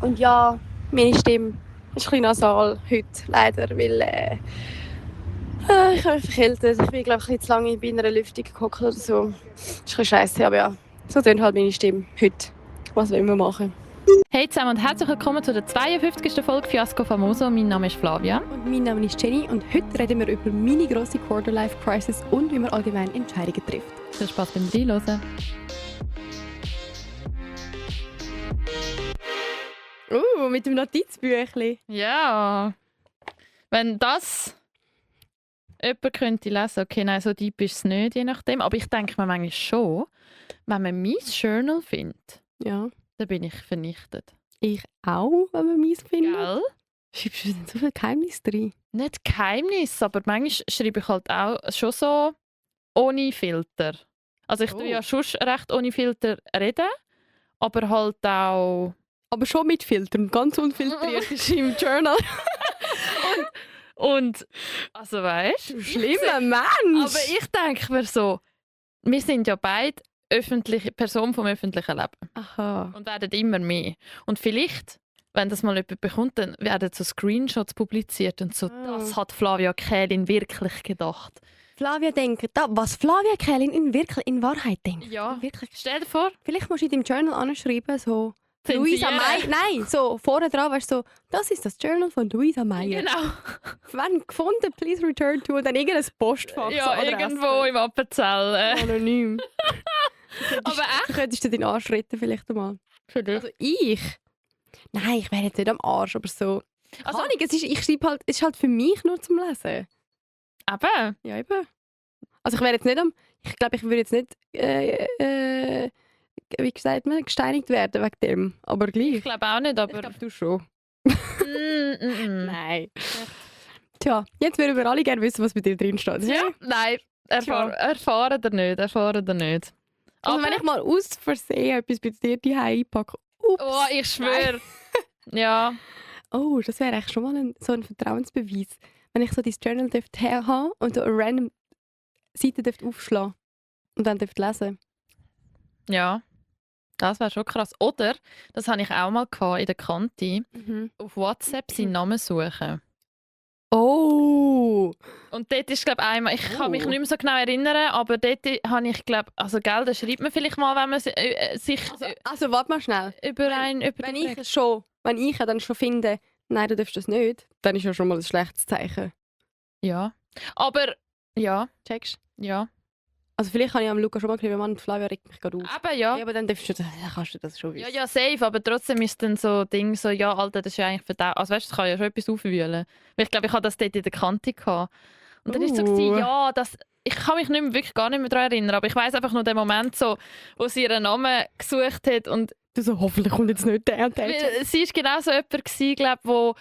Und ja, meine Stimme ist ein bisschen nasal heute, leider, weil ich habe mich verkältet. Ich bin, glaube ich, ein bisschen zu lange bei einer Lüftung gehockt oder so. Das ist ein bisschen scheisse, aber ja, so tönt halt meine Stimme heute. Was wollen wir machen? Hey zusammen und herzlich willkommen zu der 52. Folge Fiasco Famoso. Mein Name ist Flavia. Und mein Name ist Jenny und heute reden wir über meine grosse Quarter-Life-Crisis und wie man allgemein Entscheidungen trifft. Viel Spaß beim Reinhören. Mit dem Notizbüchlein. Ja. Wenn das jemand könnte lesen, okay, nein, so deep ist es nicht, je nachdem. Aber ich denke mir manchmal schon, wenn man mein Journal findet, Ja. dann bin ich vernichtet. Ich auch, wenn man meins findet. Gell? Schreibst du denn so viel Geheimnis drin? Nicht Geheimnis, aber manchmal schreibe ich halt auch schon so ohne Filter. Also ich tue ja schon recht ohne Filter reden, aber halt auch... Aber schon mit Filtern, ganz unfiltriert ist im Journal. Und also weißt du, Schlimmer Mensch! aber ich denke mir so, wir sind ja beide öffentliche Personen vom öffentlichen Leben Aha. und werden immer mehr. Und vielleicht, wenn das mal jemand bekommt, dann werden so Screenshots publiziert und so, das hat Flavia Kählin wirklich gedacht. Flavia denkt, was Flavia Kählin in Wahrheit denkt. Ja, Wirklich. stell dir vor, Vielleicht musst du in deinem Journal anschreiben, so Zensieren. Luisa May. Nein, so vorne dran, weißt du, so, das ist das Journal von Luisa Meyer. genau. Wenn gefunden, please return to und dann irgendein Postfach. Ja, so Adresse. irgendwo im Appenzell. Anonym. Aber echt? Du könntest du deinen Arsch retten vielleicht einmal. Für dich. Also ich? Nein, ich wäre jetzt nicht am Arsch, aber so. Also- Also, ich schreibe halt, es ist halt für mich nur zum Lesen. Aber Ja, eben. Also ich wäre jetzt nicht am, ich glaube, ich würde jetzt nicht, wie gesagt, gesteinigt werden wegen dem. Aber gleich. ich glaube auch nicht, Ich aber... glaube, du schon. Nein. Nein. Tja, jetzt würden wir alle gerne wissen, was bei dir drin steht. Ja, nein, erfahren ihr nicht, Also Aber- wenn ich mal aus Versehen etwas bei dir die einpacke. Ups. Oh, ich schwöre. Ja. Oh, das wäre eigentlich schon mal so ein Vertrauensbeweis. Wenn ich so dein Journal haben und so eine random Seite aufschlagen und dann lesen. Ja. Das wäre schon krass. Oder, das habe ich auch mal gehabt, in der Kante, auf WhatsApp seinen Namen suchen. Oh! Und dort ist, glaube ich, einmal, ich kann mich nicht mehr so genau erinnern, aber dort habe ich, glaube also gell, da schreibt man vielleicht mal, wenn man sich Also warte mal schnell. wenn Wenn ich dann schon finde, nein, du darfst das nicht, dann ist ja schon mal ein schlechtes Zeichen. Ja. Aber, ja, Checkst? ja. Also vielleicht habe ich am Luca schon mal geschrieben, Mann, Flavia regt mich gerade auf. Aber ja. Ja, aber dann kannst du das schon Ja, wissen. ja, safe, aber trotzdem ist dann so Ding so, ja, Alter, das ist ja eigentlich verdammt. Also weißt du, das kann ja schon etwas aufwühlen. Weil ich glaube, ich hatte das dort in der Kante gehabt. Und dann ist so gewesen, ja, ich kann mich wirklich gar nicht mehr daran erinnern, aber ich weiß einfach nur den Moment so, wo sie ihren Namen gesucht hat und Du so, hoffentlich kommt jetzt nicht der und der. weil sie ist genau so jemand gewesen, glaube wo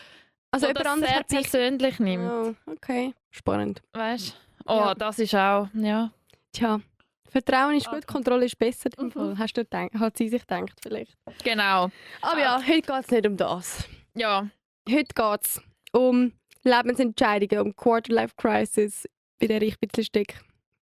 Also wo jemand das anderes sehr hat sich... persönlich nimmt. Oh, okay, spannend. Weißt du? Oh, Ja. das ist auch, ja. Tja, Vertrauen ist gut, Okay. Kontrolle ist besser. Im Mhm. Fall. Hat sie sich gedacht vielleicht. Genau. Aber ja, heute geht es nicht um das. Ja. Heute geht es um Lebensentscheidungen, um Quarter-Life-Crisis, bei der ich ein bisschen stecke.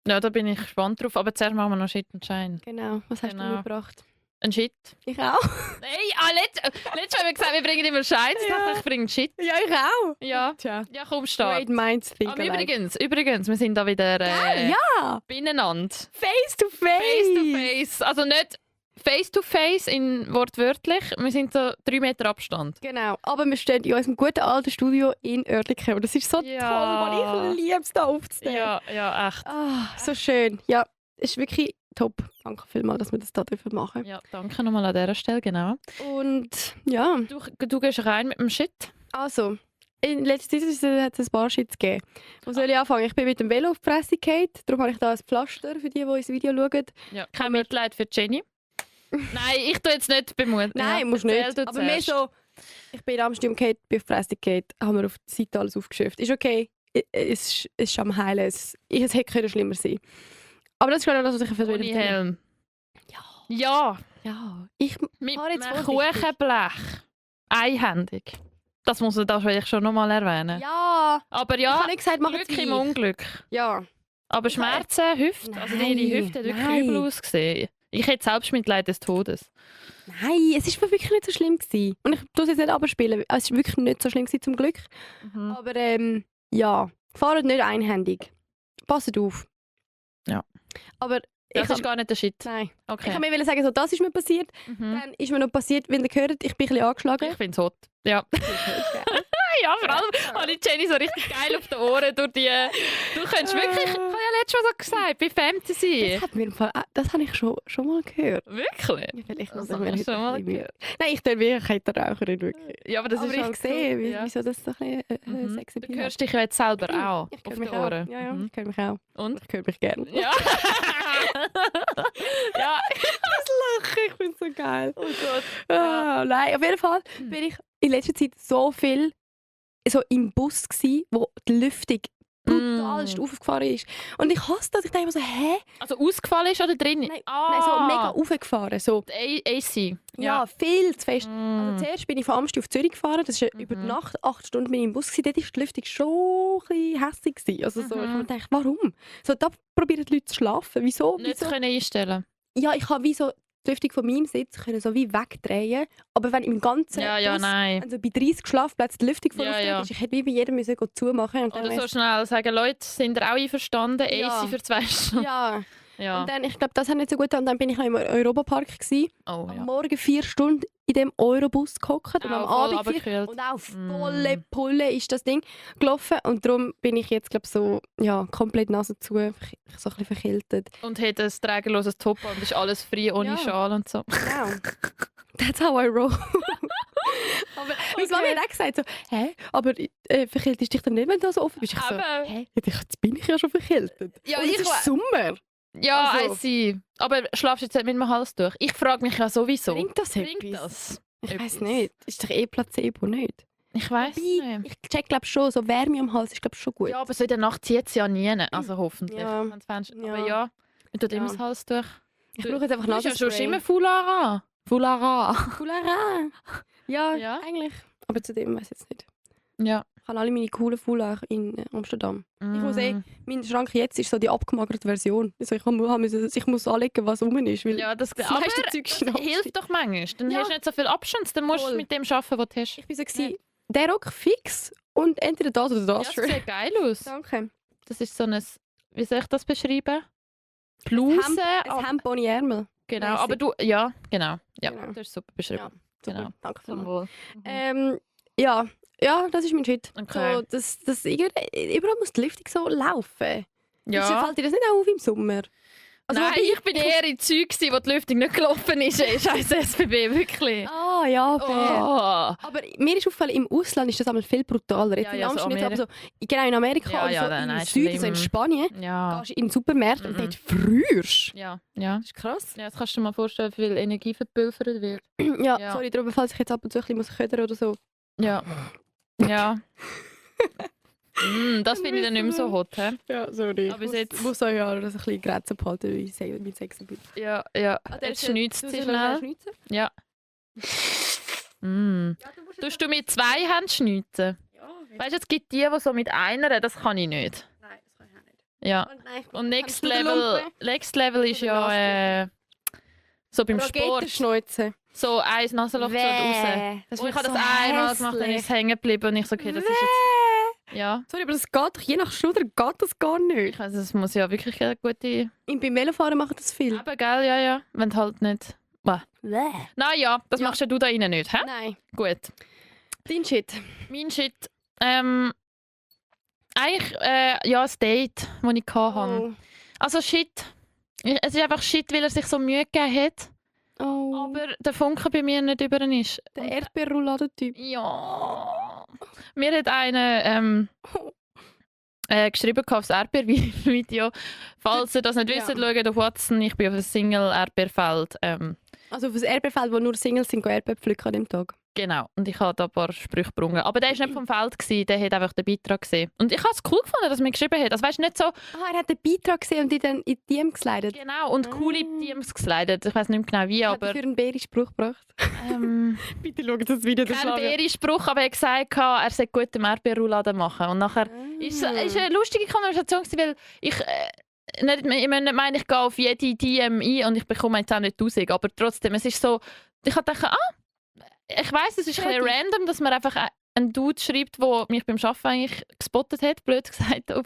Ja, da bin ich gespannt drauf. Aber zuerst machen wir noch Shit und Schein. Genau, was hast du Genau. mitgebracht? Ein Shit. Ich auch. Hey, letztes haben wir gesagt, wir bringen immer Schein. Ich dachte, ich bringe Shit. Ja, ich auch. Ja. Tja, Ja, komm, start. great minds think alike. Übrigens, wir sind da wieder Ja, beieinander. face to face. Face to face. Also nicht face to face in wortwörtlich. Wir sind so 3 Meter Abstand. Genau, aber wir stehen in unserem guten alten Studio in Oerlikon. Das ist so Ja. toll, weil ich liebe es, da aufzunehmen. Ja, echt. Ah, so schön. Ja, es ist wirklich top. Danke vielmals, dass wir das hier machen dürfen. Ja, danke nochmal an dieser Stelle, genau. Und ja, Du gehst rein mit dem Shit. also, in letzter Zeit hat es ein paar Shits gegeben. Wo soll ich anfangen? Ich bin mit dem Velo auf die Presse gefallen. Darum habe ich da ein Pflaster für die ins Video schauen. Ja, kein Mitleid für Jenny. Nein, ich tue jetzt nicht bemuten. Nein, Ja, musst erzähl nicht. du Aber mehr zuerst. so, ich bin in Amsterdam gefallen, bin auf die Presse gefallen, haben wir auf die Seite alles aufgeschrieben. Ist okay, es ist am Heilen. Es hätte schlimmer sein. Aber das ist gerade das, was ich Ohne Helm. Ja. Ja, Ja, ich mit fahr jetzt einem vorsichtig. Kuchenblech. Einhändig. Das muss ich da vielleicht schon nochmal erwähnen. Ja, Aber ich ja, habe nicht gesagt, mach Glück es im gleich. Unglück. Ja. Aber Schmerzen, Hüfte, also ihre Hüfte hat wirklich Nein. übel ausgesehen. Ich hätte Selbstmitleid des Todes. Nein, es war wirklich nicht so schlimm gewesen. Und ich tue es jetzt nicht abspielen. Es war wirklich nicht so schlimm gewesen, zum Glück. Mhm. Aber ja, fahrt nicht einhändig. Passt auf. Ja. Aber Das ist gar nicht der Shit. Nein. Okay. Ich kann mir sagen, so, das ist mir passiert. Mhm. Dann ist mir noch passiert, wenn ihr hört, ich bin ein bisschen angeschlagen. Ich finde es hot. Ja. Ja, vor allem habe ich Jenny so richtig geil auf den Ohren durch die... Du könntest wirklich... Ich habe ja letztes Mal so gesagt, bei Fantasy. Das habe ich schon mal gehört. Wirklich? Ja, vielleicht Das muss ich habe mir ich schon mal heute Nein, ich bin wirklich keine Raucherin. Wirklich. Ja, aber das Aber ist ich auch sehe, cool. Ja. wieso das so ein bisschen Mhm. sexy Du hörst dich ja jetzt selber auch Ich auf höre den mich Ohren. auch. Ja, Mhm. ich höre mich auch. Und? Ich höre mich gerne. Ja. Ja. Ich finde es so geil. Oh Gott. Ah, nein, auf jeden Fall bin ich in letzter Zeit so viel so im Bus gsi, wo die Lüftung brutalst aufgefahren ist. Und ich hasse das. Ich denke mir so, hä? Also ausgefallen ist oder drin? Nein, so mega aufgefahren. So, AC. ja, viel zu fest. Mm. Also zuerst bin ich von Amsti auf Zürich gefahren. Das ist über die Nacht, 8 Stunden bin ich im Bus gsi. Dort war die Lüftung schon ein bisschen hässlich gewesen. Also so, ich habe mir gedacht, warum? So, da probieren die Leute zu schlafen. Wieso? Nicht können einstellen. Ja, ich habe wie so die Lüftung von meinem Sitz können so wie wegdrehen. Aber wenn im ganzen Bus, Nein. also bei 30 Schlafplätzen die Lüftung voll Ja, aufgedreht ja. ist, ich hätte wie bei jedem müssen zumachen und Oder dann so schnell sagen, Leute, sind ihr auch einverstanden? Ja. AC für 2 Stunden. ja. Ja. Und dann, ich glaube, das hat nicht so gut getan. Und dann bin ich noch im Europapark gsi. Oh, Am ja. Morgen 4 Stunden in dem Eurobus gehockt und am Auch voll Abend 4 runtergekühlt. und auch volle Pulle ist das Ding gelaufen. Und darum bin ich jetzt, glaube so, ja, komplett Nase zu, so ein bisschen verkältet. Und hat ein trägerloses Top und ist alles frei, ohne Ja. Schal und so. Genau. That's how I roll. Aber meine Mama hat auch gesagt, so, hä, aber verkältest dich dann nicht, wenn du so offen bist? Ich so, Aber- hä, jetzt bin ich ja schon verkältet. Ja, und es ich ist Sommer. Ja, Also. I see. Aber schlafst du jetzt nicht mit dem Hals durch? Ich frage mich ja sowieso. Bringt das Bringt etwas? das? Ich weiß etwas? nicht. Ist doch eh Placebo, nicht? Ich weiß Wobei, nicht. ich check glaube schon, so Wärme am Hals ist glaube schon gut. Ja, aber so in der Nacht zieht es ja nie. Also hoffentlich. Ja. wenn's Fenster- Ja. Aber ja, man tut immer Ja. das Hals durch. Ich brauche jetzt einfach Du hast ja schon Nasenspray. immer Foulard. Foulard. Foulard. Ja, Ja. eigentlich. Aber zu dem weiß ich jetzt nicht. Ja. Ich habe alle meine coolen Foulard in Amsterdam. Ich muss mein Schrank jetzt ist so die abgemagerte Version. Also ich muss anlegen, was rum ist. Weil Ja, das das aber meiste Zeug ist in Amsterdam. hilft doch manchmal. Dann Ja. hast du nicht so viel Abstand. Dann musst du Voll. mit dem arbeiten, was du hast. Ich war so, gewesen, der Rock fix und entweder das oder Ja, das. das Shirt. sieht geil aus. Danke. Das ist so ein, wie soll ich das beschreiben? Bluse. Ein Hemd ohne Ärmel. Genau, mäßig. aber du, ja, genau. Ja, Genau. das ist super beschrieben. Ja, super. Genau. Danke Zum vielmals. Wohl. Ja, das ist mein Shit. Okay. So, überall muss die Lüftung so laufen. Ja. Fällt dir das nicht auch auf im Sommer? Also, Nein, wobei- ich bin eher in Zeug, wo die Lüftung nicht gelaufen ist. Scheiß SBB, wirklich. Ah, ja, fair. Oh. Aber mir ist aufgefallen, im Ausland ist das einmal viel brutaler. Jetzt Ja, in ja, so Amsterdam nicht, aber Ameri- so, genau in Amerika Ja, oder ja, so nein, im nein, Süden, so in schlimm. Spanien, Ja. gehst du in den Supermarkt und Mhm. dort frierst. Ja, ja. Das ist krass. Ja, das kannst du dir mal vorstellen, wie viel Energie verpulvert wird. Ja, Ja. sorry, darum, falls ich jetzt ab und zu ein bisschen ködern oder so. Ja. Ja. Das finde ich dann nicht mehr so hot, hä? Ja, sorry. Aber jetzt- muss auch ja das ein bisschen Grenzen behalten, wie ich mit Sex bin. Ja, ja. Jetzt schneuzt sie schnell. Ja. Tust du mit 2 Händen schneuzen? Weißt du, es gibt die so mit einer, das kann ich nicht. Nein, das kann ich auch nicht. Ja. Und Next Level ist ja so beim Sport. Schneuzen. So ein Nasenloch so raus. Das Und ich habe so das einmal gemacht, dann ist es hängen geblieben und ich so, okay, das ist jetzt... Ja. Sorry, aber das geht doch, je nach Schulter geht das gar nicht. Ich weiss, es muss ja wirklich eine gute... Beim Velofahren macht das viel. Aber gell, ja, ja. Wenn du halt nicht... Naja, das Ja. machst ja du da rein nicht, hä? Nein. Gut. Dein Shit. Mein Shit... eigentlich, ja, ein Date, das ich hatte. Oh. Also Shit. Es ist einfach Shit, weil er sich so Mühe gegeben hat. Oh. Aber der Funke bei mir nicht über ihn ist. Der Erdbeerrouladentyp. Ja. Mir hat einer geschrieben aufs Erdbeervideo. Falls ihr das nicht Ja. wisst, schaut auf Watson. Ich bin auf einem Single-Erdbeerfeld. Also auf das Erdbeerfeld, wo nur Singles sind, gehen Erdbeer pflücken an dem Tag. Genau. Und ich habe da ein paar Sprüche gebrungen. Aber der war nicht vom Feld, der hat einfach den Beitrag gesehen. Und ich habe es cool gefunden, dass er mir geschrieben hat. Also weißt du, nicht so... Er hat den Beitrag gesehen und die dann in die DM geslidet. Genau. Und coole Teams geslidet. Ich weiß nicht mehr genau wie, Er hat aber... dafür einen Bäri-Spruch gebracht. Bitte schaut das Video kein Bäri-Spruch, aber er hat gesagt, er sei gut im Erdbeerrouladen machen. Und nachher ist eine lustige Konversation gewesen, weil nicht, ich meine, ich gehe auf jede DM ein und ich bekomme jetzt auch nicht 1000, aber trotzdem, es ist so, ich habe gedacht, ich weiss, es ist ein bisschen random, dass man einfach einen Dude schreibt, der mich beim Arbeiten eigentlich gespottet hat, blöd gesagt, auf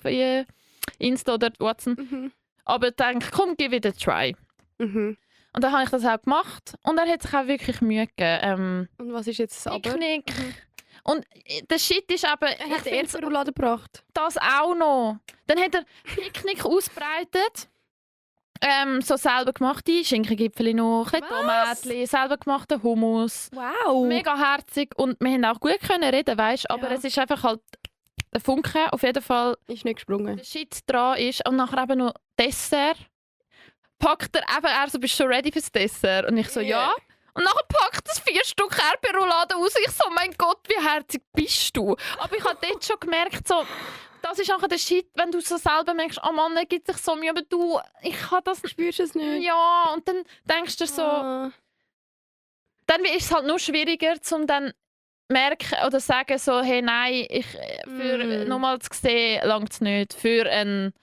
Insta oder Watson. Aber ich denke, komm, give it a try. Und dann habe ich das auch gemacht und er hat sich auch wirklich Mühe gegeben. Und was ist jetzt das Aber? Picknick. Und der Shit ist eben... Er hat Erdbeerroulade gebracht. Das auch noch. Dann hat er Picknick ausbreitet. So selber gemachte Schinkengipfel noch, Tomaten, selber gemachten Hummus. Wow. Mega herzig und wir haben auch gut können reden, weißt, aber es ist einfach halt der Funke auf jeden Fall. Ist nicht gesprungen. Der Shit dran ist und nachher eben noch Dessert. Packt er eben, er so, bist du schon ready fürs Dessert? Und ich so, ja. Und nachher packt er 4 Stück Erdbeerroulade raus. Ich so, mein Gott, wie herzig bist du? Aber ich habe dort schon gemerkt, so, das ist nachher der Shit, wenn du so selber merkst, oh Mann, er gibt sich so Mühe, aber du, ich kann das nicht. Spürst du es nicht? Ja, und dann denkst du so, dann ist es halt nur schwieriger, um dann merken oder sagen so, hey, nein, für nochmal zu sehen, langt es nicht. Für ein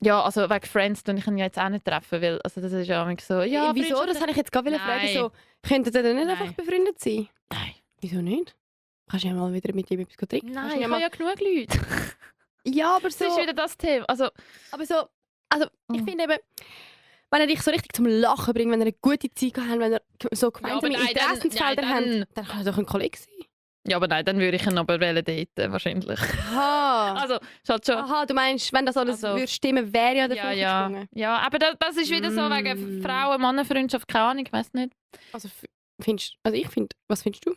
ja, also wegen Friends tue ich ihn ja jetzt auch nicht treffen, weil also das ist ja so, ja, wieso? Das habe ich jetzt gerade fragen. So, könntet ihr denn nicht einfach befreundet sein? Nein. Wieso nicht? Kannst du ja mal wieder mit ihm etwas trinken? Nein, ich habe ja genug Leute. Ja, aber so... Das ist wieder das Thema. Also ich finde eben, wenn er dich so richtig zum Lachen bringt, wenn er eine gute Zeit hat, wenn er so gemeinsame Interessensfelder hat, dann kann er doch ein Kollege sein. Ja, aber nein, dann würde ich ihn aber daten, wahrscheinlich. Aha. Also, ist halt schon... Aha, du meinst, wenn das alles würde stimmen, wäre ja der Funke gesprungen. Ja, aber das ist wieder so wegen Frauen-Mann-Freundschaft, keine Ahnung, ich weiss nicht. Also, ich finde, was findest du?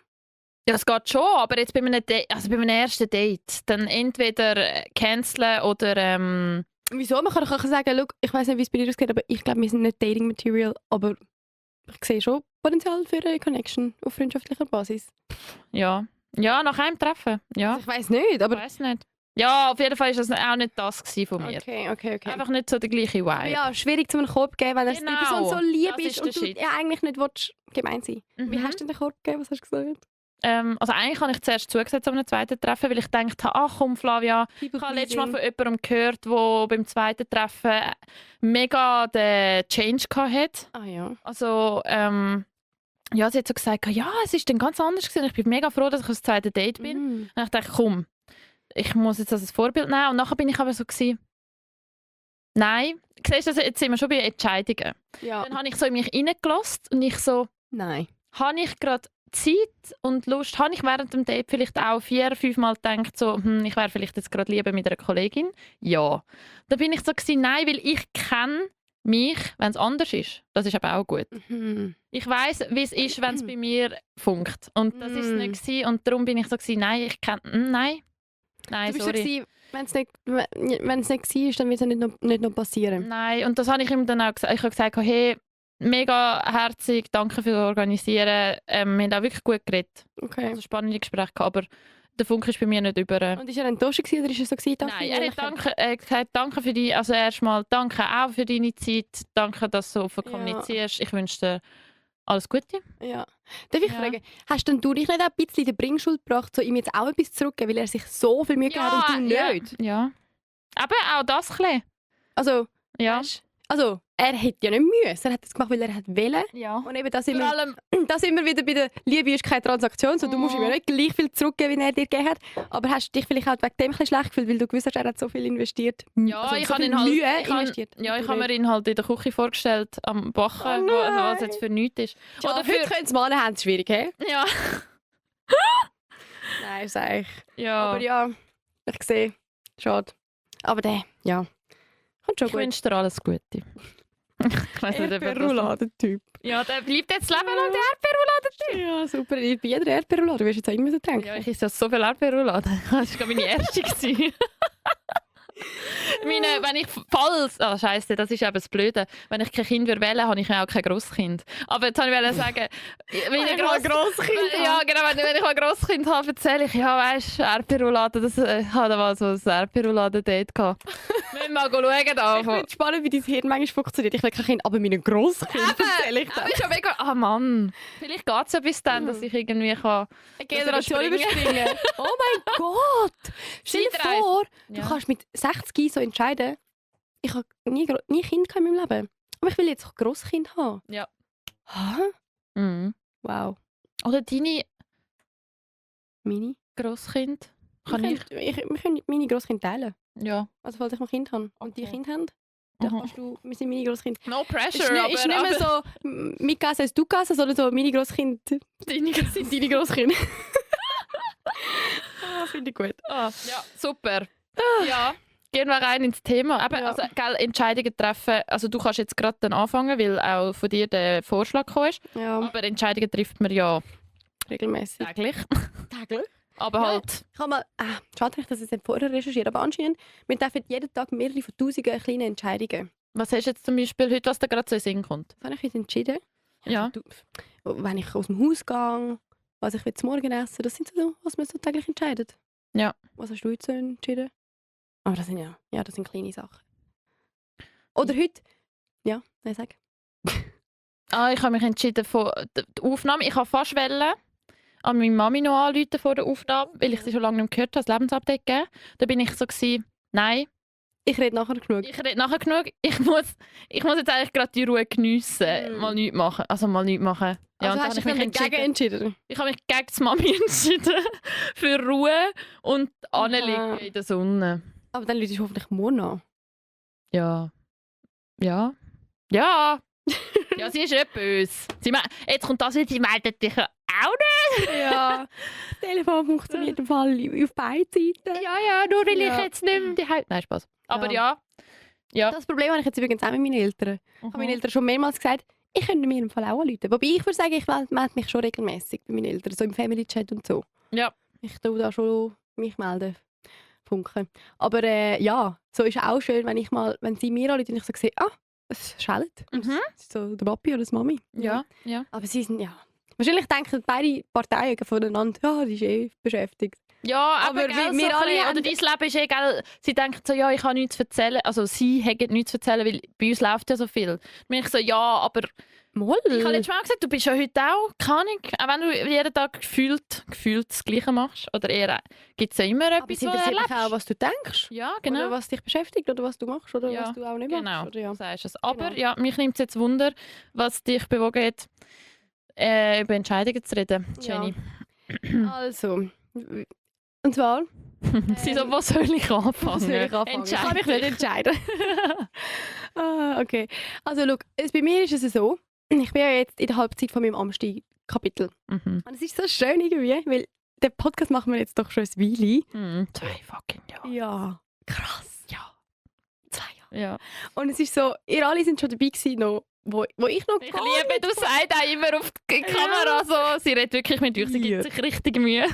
Ja, das geht schon, aber jetzt bei einem, bei einem ersten Date, dann entweder canceln oder... Wieso? Man kann doch auch sagen, look, ich weiss nicht, wie es bei dir ausgeht, aber ich glaube, wir sind nicht Dating-Material, aber ich sehe schon Potenzial für eine Connection auf freundschaftlicher Basis. Ja, nach einem Treffen, ja. Also ich weiss nicht, aber... Ich weiss nicht. Ja, auf jeden Fall war das auch nicht das von mir. Okay. Einfach nicht so der gleiche Vibe. Ja, schwierig zum einen Korb geben, wenn er die Person so lieb ist und du Shit. ja eigentlich nicht willst, gemein sein. Wie hast du denn den Korb gegeben? Was hast du gesagt? Also eigentlich habe ich zuerst zugesagt zu einem zweiten Treffen, weil ich dachte, ach komm Flavia, ich habe letztes Mal von jemandem gehört, der beim zweiten Treffen mega den Change hatte. Ah ja. Also, ja, sie hat so gesagt, ja, es ist dann ganz anders gewesen. Ich bin mega froh, dass ich aufs zweite Date bin. Und ich dachte, komm, ich muss jetzt das als Vorbild nehmen. Und nachher bin ich aber so gewesen, nein, siehst du, jetzt sind wir schon bei Entscheidungen. Ja. Dann habe ich so in mich reingelassen und ich so, nein. Habe ich gerade Zeit und Lust, habe ich während dem Date vielleicht auch 4-5 Mal gedacht, so, ich wäre vielleicht jetzt gerade lieber mit einer Kollegin? Ja. Da bin ich so gewesen, nein, weil ich kenne mich, wenn es anders ist. Das ist aber auch gut. Ich weiss, wie es ist, wenn es bei mir funkt. Und das ist es nicht gewesen. Und darum bin ich so gewesen, nein, ich kenne, nein, du bist sorry. So, wenn es nicht war, dann wird es nicht noch passieren. Nein, und das habe ich ihm dann auch gesagt. Ich habe gesagt, hey, mega herzig, danke fürs Organisieren. Wir haben auch wirklich gut geredet. Okay. Also spannende Gespräche, aber der Funke ist bei mir nicht über. Und ist er enttäuscht gewesen, oder ist es so gewesen? Nein, er hat gesagt, danke für die, also erstmal danke auch für deine Zeit, danke, dass du so offen kommunizierst. Ich wünsche dir alles Gute. Ja. Darf ich fragen, hast denn du dich nicht auch ein bisschen in die Bringschuld gebracht, so ihm jetzt auch etwas zurückgeben, weil er sich so viel Mühe gegeben hat und du nicht? Ja. Aber auch das ein bisschen. Also, ja. Also, er hätte ja nicht müssen. Er hat das gemacht, weil er wollte. Ja. Und eben das immer wieder bei der Liebe ist keine Transaktion. So, du musst ihm ja nicht gleich viel zurückgeben, wie er dir gegeben hat. Aber hast du dich vielleicht auch wegen dem ein bisschen schlecht gefühlt, weil du gewusst hast, er hat so viel investiert. Ja, also, ich habe ihn halt, investiert. Ja, ich habe mir ihn halt in der Küche vorgestellt, am Bachen, was jetzt für nichts ist. Ja, oder heute können es Männer haben, schwierig, hä? Ja. Nein, sag ich. Ja. Aber ja, ich sehe. Schade. Aber der, ja. Ich wünsche dir alles Gute. Ich weiss nicht, Erdbeerrouladen-Typ. Ja, der bleibt jetzt Leben lang der Erdbeerrouladen-Typ. Ja, super. Bei jeder Erdbeerroulade wirst du jetzt auch immer so denken. Ja, ich esse ja so viel Erdbeerroulade. Das war meine erste. Wenn ich Scheiße, das ist eben das Blöde. Wenn ich kein Kind wählen würde, habe ich ja auch kein Grosskind. Aber jetzt wollte ich sagen, wenn ich ein Grosskind habe. Ja, genau, wenn ich ein Grosskind habe, erzähle ich, ja, weißt du, Erdbeerroulade, ich hatte mal so ein Erdbeerrouladen-Date gehabt. Wir mal schauen da. Ich finde es spannend, wie dein Hirn manchmal funktioniert. Ich will kein Kind, aber meinen Grosskind erzähle ich dann. Aber schon mega... Ah Mann. Vielleicht geht es ja bis dann, dass ich irgendwie kann... Eine Generation überspringen. Oh mein Gott! Stell dir vor, du kannst mit 60 so entscheiden, ich habe nie Kind in meinem Leben. Aber ich will jetzt auch Grosskind haben. Ja. Hä? Mhm. Wow. Oder deine Meine? Grosskind? Wir können meine Grosskind teilen. Ja. Also falls ich noch Kind habe und die Kind haben, dann kannst du, wir sind meine Grosskind. No pressure, Ist nicht mehr so mitgegessen als du gegessen, sondern so meine Grosskind sind deine Grosskinder. Finde ich gut. Ja, super. Ja, gehen wir rein ins Thema. Eben, also, gell, Entscheidungen treffen, also du kannst jetzt gerade dann anfangen, weil auch von dir der Vorschlag gekommen ist. Ja. Aber Entscheidungen trifft man ja Regelmäßig. täglich. Täglich? Aber halt... Ich habe mal, schade, dass ich das nicht vorher recherchiert, aber anscheinend, wir treffen jeden Tag mehrere von tausenden kleinen Entscheidungen. Was hast du jetzt zum Beispiel heute, was dir gerade so in den Sinn kommt? Was habe ich heute entschieden? Ja. Wenn ich aus dem Haus gehe, was ich zum Morgen essen, das sind so, was man so täglich entscheidet. Ja. Was hast du heute so entschieden? Aber das sind das sind kleine Sachen. Oder heute, sag. Ich habe mich entschieden für die Aufnahme. Ich habe fast an meine Mami noch anrufen vor der Aufnahme, weil ich sie schon lange nicht mehr gehört habe, das Lebensupdate geben. Da bin ich so nein. Ich rede nachher genug. Ich muss jetzt eigentlich gerade die Ruhe geniessen. Mal nichts machen. Ja, Also und hast du dich dagegen entschieden? Ich habe mich gegen die Mami entschieden. Für Ruhe und anliegen in der Sonne. Aber dann lügst du hoffentlich morgen an. Ja. Ja. Ja. Ja, sie ist nicht böse. Jetzt kommt das, sie meldet dich auch nicht. Ja. Das Telefon funktioniert im Fall auf beiden Seiten. Ja, nur weil ich jetzt nicht mehr die Nein, Spaß. Aber ja. Das Problem habe ich jetzt übrigens auch mit meinen Eltern. Ich habe meinen Eltern schon mehrmals gesagt, ich könnte mir im Fall auch anrufen. Wobei ich würde sagen, ich melde mich schon regelmäßig bei meinen Eltern, so im Family-Chat und so. Ja. Ich tue da schon mich melden. Funken. Aber so ist auch schön, wenn sie mir anrufen und ich so sehe, es schellt. Das ist so der Papi oder die Mami. Ja. Aber sie sind, wahrscheinlich denken beide Parteien voneinander, die ist beschäftigt. Ja, aber wir alle... Oder dein Leben ist gell, sie denken so, ich habe nichts zu erzählen. Also sie haben nichts zu erzählen, weil bei uns läuft ja so viel. Und ich so, aber... Moll. Ich habe letztes Mal gesagt, du bist ja heute auch, keine Ahnung, auch wenn du jeden Tag gefühlt das Gleiche machst. Oder eher, gibt es ja immer etwas, was du erlebst. Auch, was du denkst. Ja, genau. Oder was dich beschäftigt oder was du machst oder was du auch nicht machst. Genau, sagst es. Aber mich nimmt es jetzt Wunder, was dich bewogen hat, über Entscheidungen zu reden, Jenny. Ja. Also, und zwar... Was soll ich anfangen? Ich kann mich nicht entscheiden. Okay. Also, schau, bei mir ist es so, ich bin ja jetzt in der Halbzeit von meinem Amsti-Kapitel. Und es ist so schön irgendwie, weil den Podcast machen wir jetzt doch schon ein Weile. 2 fucking Jahre. Ja, krass. Ja, 2 Jahre. Ja. Und es ist so, ihr alle sind schon dabei gewesen, noch, wo ich noch Ich liebe, du sagst auch immer auf die Kamera so, sie redet wirklich mit euch, sie gibt sich richtig Mühe.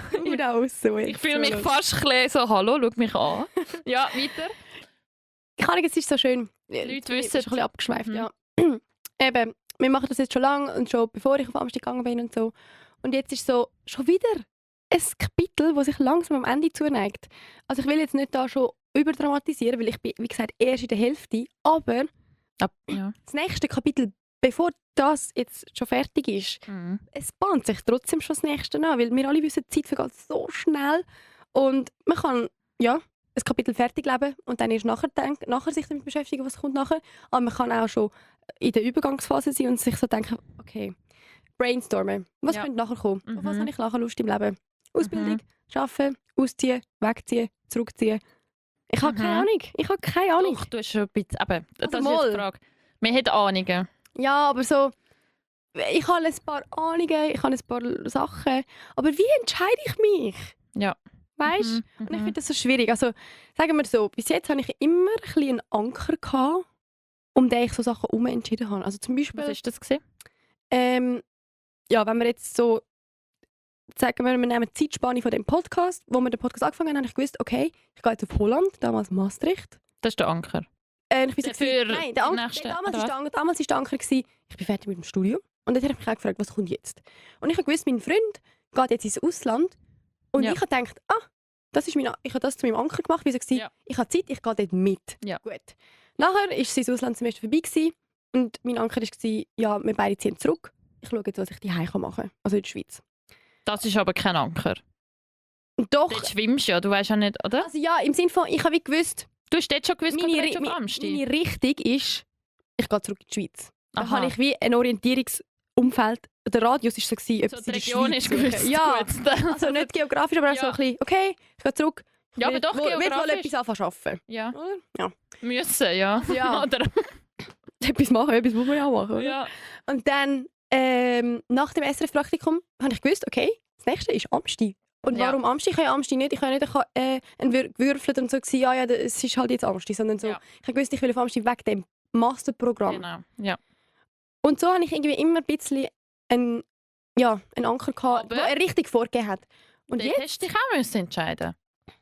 So ich fühle mich fast ein so, hallo, schau mich an. Ja, weiter. Ich kann nicht, es ist so schön. Die Leute wissen. Es ist ein bisschen abgeschweift, ja. Eben, wir machen das jetzt schon lange und schon bevor ich auf Amsti gegangen bin und so. Und jetzt ist so schon wieder ein Kapitel, das sich langsam am Ende zuneigt. Also ich will jetzt nicht da schon überdramatisieren, weil ich bin, wie gesagt, erst in der Hälfte. Aber das nächste Kapitel, bevor das jetzt schon fertig ist, es bahnt sich trotzdem schon das nächste an, weil wir alle wissen, die Zeit vergeht so schnell und man kann, ein Kapitel fertig leben und dann erst nachher sich damit beschäftigen, was kommt nachher. Aber man kann auch schon in der Übergangsphase sein und sich so denken, okay, brainstormen. Was könnte nachher kommen? Auf was habe ich nachher Lust im Leben? Ausbildung, arbeiten, ausziehen, wegziehen, zurückziehen. Ich habe keine Ahnung. Doch, du hast schon ein bisschen... Aber das Also ist jetzt die Frage. Wir haben Ahnungen. Ja, aber so... Ich habe ein paar Ahnungen, ich habe ein paar Sachen. Aber wie entscheide ich mich? Ja. Weißt du? Und ich finde das so schwierig. Also, sagen wir so, bis jetzt hatte ich immer ein bisschen einen Anker gehabt, um den ich so Sachen umentschieden habe. Also zum Beispiel... Was war das gewesen? Wenn wir jetzt so... Sagen wir nehmen die Zeitspanne von dem Podcast. Wo wir den Podcast angefangen haben, habe ich gewusst, okay, ich gehe jetzt auf Holland, damals Maastricht. Das ist der Anker. Ich bin so damals war der Anker gewesen, ich bin fertig mit dem Studium. Und dann habe ich mich auch gefragt, was kommt jetzt? Und ich habe gewusst, mein Freund geht jetzt ins Ausland. Und ich habe gedacht, das ist ich habe das zu meinem Anker gemacht, weil ich gesagt, ich habe Zeit, ich gehe dort mit. Ja. Gut. Nachher war das Auslandssemester vorbei gewesen, und mein Anker war, ja, wir beide ziehen zurück. Ich schaue jetzt, was ich daheim machen kann, also in der Schweiz. Das ist aber kein Anker. Doch. Dort schwimmst du ja, du weißt ja nicht, oder? Also ja, im Sinne von, ich habe gewusst, Du hast dort schon gewusst, meine meine Richtung ist, ich gehe zurück in die Schweiz. Da Aha. habe ich wie ein Orientierungsumfeld. Der Radius war so, So, etwas die in der Region Schweiz ist suchen. gewusst. Ja, Gut. also nicht geografisch, aber auch so ein bisschen, okay, ich gehe zurück. Ja, aber doch will wohl geografisch. etwas anfangen arbeiten. Ja. Oder? Ja. Müssen, ja. Ja. Oder? Etwas machen, etwas muss man ja auch machen. Oder? Ja. Und dann, nach dem SRF-Praktikum, habe ich gewusst, okay, das nächste ist Amsti. Und Ja. warum Amsti? Ich kann ja Amsti nicht. Ich kann nicht ein gewürfelt und so gewesen, ja, es ist halt jetzt Amsti, sondern so. Ja. Ich habe gewusst, ich will auf Amsti wegen dem Masterprogramm. Genau. Ja. Und so habe ich irgendwie immer ein bisschen einen Anker gehabt, Aber- der er richtig vorgegeben hat. Und Dort jetzt? hast du dich auch müssen entscheiden.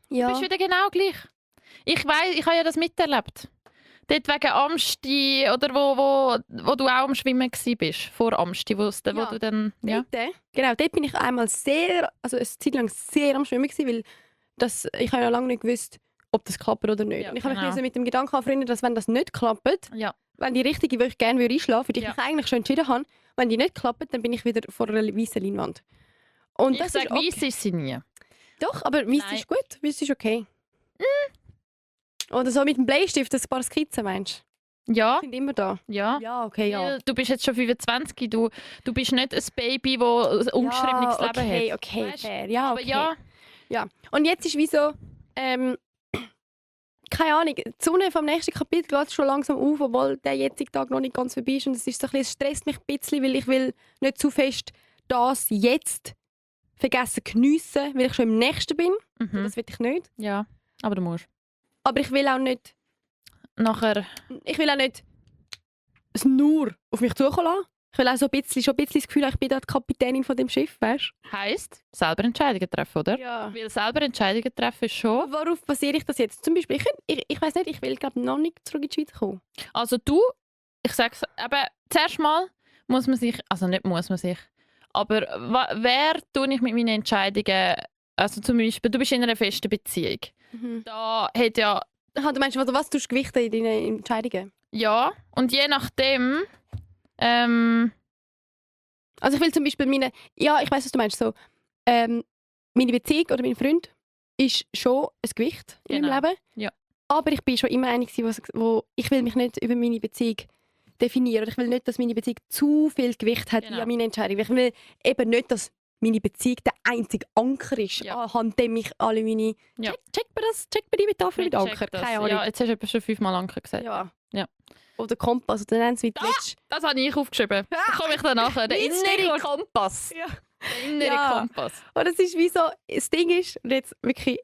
Ja. Du bist wieder genau gleich. Ich weiss, ich habe ja das miterlebt. Dort wegen Amsti oder wo du auch am Schwimmen bist, vor Amsti, wo Ja. du dann... Ja. Dort, genau, dort bin ich einmal eine Zeit lang sehr am Schwimmen gewesen, weil ich habe ja lange nicht gewusst, ob das klappt oder nicht. Ja, und ich habe genau. mich mit dem Gedanken anfreunden, dass wenn das nicht klappt, Ja. wenn die richtige, die ich gerne einschlafen würde, für die Ja. ich mich eigentlich schon entschieden habe, wenn die nicht klappt, dann bin ich wieder vor einer weißen Leinwand. Und Ich das sage, ist okay. weiss ist sie nie. Doch, aber weiss Nein. ist gut, weiss ist okay. Oder so mit dem Bleistift, ein paar Skizzen, meinst Ja, du? Sind immer da. ja. Ja, okay, ja. Weil du bist jetzt schon 25, du bist nicht ein Baby, das ein ungeschriebenes ja, Leben hat. Okay, Weißt? fair. Ja, Aber okay. ja, Ja. Und jetzt ist wie so, keine Ahnung, die Sonne vom nächsten Kapitel geht schon langsam auf, obwohl der jetzige Tag noch nicht ganz vorbei ist. Und es ist so ein bisschen, es stresst mich ein bisschen, weil ich will nicht zu fest das jetzt vergessen geniessen, weil ich schon im Nächsten bin. mhm. Das will ich nicht. Ja, aber du musst. Aber ich will auch nicht Nachher, es nur auf mich zukommen lassen. Ich will auch schon ein bisschen das Gefühl, ich bin da die Kapitänin von dem Schiff, weißt heisst, selber Entscheidungen treffen, oder? Ja. Weil selber Entscheidungen treffen ist schon... Worauf basiere ich das jetzt? Zum Beispiel, ich weiss nicht, ich will glaube noch nicht zurück in die Schweiz kommen. Also ich sage es, eben, zuerst mal muss man sich, also nicht muss man sich, aber wer tue ich mit meinen Entscheidungen, also zum Beispiel, du bist in einer festen Beziehung. Da hat ja, Aha, du meinst, was tust du gewichten in deinen Entscheidungen? ja, und je nachdem, Also ich will zum Beispiel ich weiss, was du meinst, so, meine Beziehung oder mein Freund ist schon ein Gewicht in Genau. meinem Leben. Ja. Aber ich bin schon immer einig, wo ich will mich nicht über meine Beziehung definieren. Oder ich will nicht, dass meine Beziehung zu viel Gewicht hat Genau. wie an meine Entscheidung. Ich will eben nicht, dass meine Beziehung der einzige Anker ist, Ja. anhand dem ich alle meine... Ja. Checkt man das? Checkt man die Metapher mit Anker? check das. Keine Ahnung. Ja, jetzt hast du etwa schon 5-mal Anker gesagt. Ja. Ja. Oder Kompass, oder nennen sie Ah! es Das habe ich aufgeschrieben. Da komme ich dann nachher. Der Mein innere Stichwort. Kompass. Ja. Der innere Ja. Kompass. Und es ist wie so, das Ding ist, und jetzt wirklich,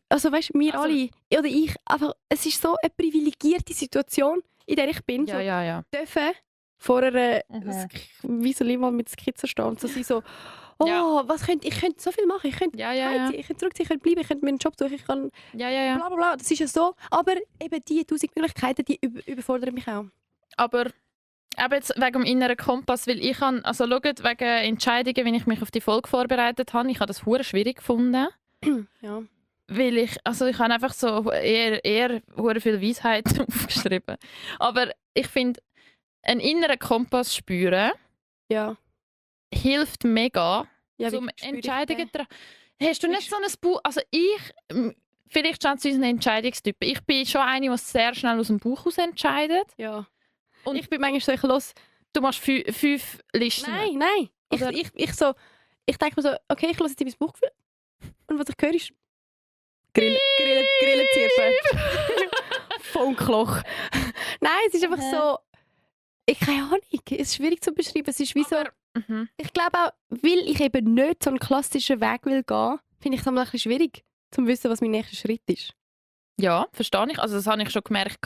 also weißt, wir Also- alle, oder ich, einfach, es ist so eine privilegierte Situation, in der ich bin, Ja, so ja, ja. dürfen vor einer, Mhm. wie soll ich mal mit Skizzen stehen, und so sein, so, oh, Ja. ich könnte so viel machen, ich könnte Ja, ja, ja. heimziehen, ich könnte zurückziehen, ich könnte bleiben, ich könnte mir einen Job suchen, ich kann Ja, ja, ja. bla bla bla, das ist ja so, aber eben die 1000 Möglichkeiten, die überfordern mich auch. Aber eben jetzt wegen dem inneren Kompass, weil ich habe, also schaut, wegen Entscheidungen, wenn ich mich auf die Folge vorbereitet habe, ich habe das hure schwierig gefunden, Ja. weil ich habe einfach so eher hure viel Weisheit aufgeschrieben. Aber ich finde, einen inneren Kompass spüren Ja. hilft mega, Ja, um wie spüre ich Entscheidungen den? zu treffen. Hast du nicht so ein Buch, also vielleicht schon zu unseren Entscheidungstypen. Ich bin schon eine, die sehr schnell aus dem Bauch heraus entscheidet. Ja. Und- Ich bin manchmal so, ich los. Du machst 5 Listen. Nein. Oder- Ich denke mir so, okay, ich lasse jetzt mein Bauchgefühl. Und was ich höre ist Grillenzirpen. Funkloch. Nein, es ist einfach so, keine Ahnung, es ist schwierig zu beschreiben. Es ist wie so, Mhm. ich glaube auch, weil ich eben nicht so einen klassischen Weg will gehen, finde ich es ein bisschen schwierig, zu wissen, was mein nächster Schritt ist. Ja, verstehe ich. Also das habe ich schon gemerkt.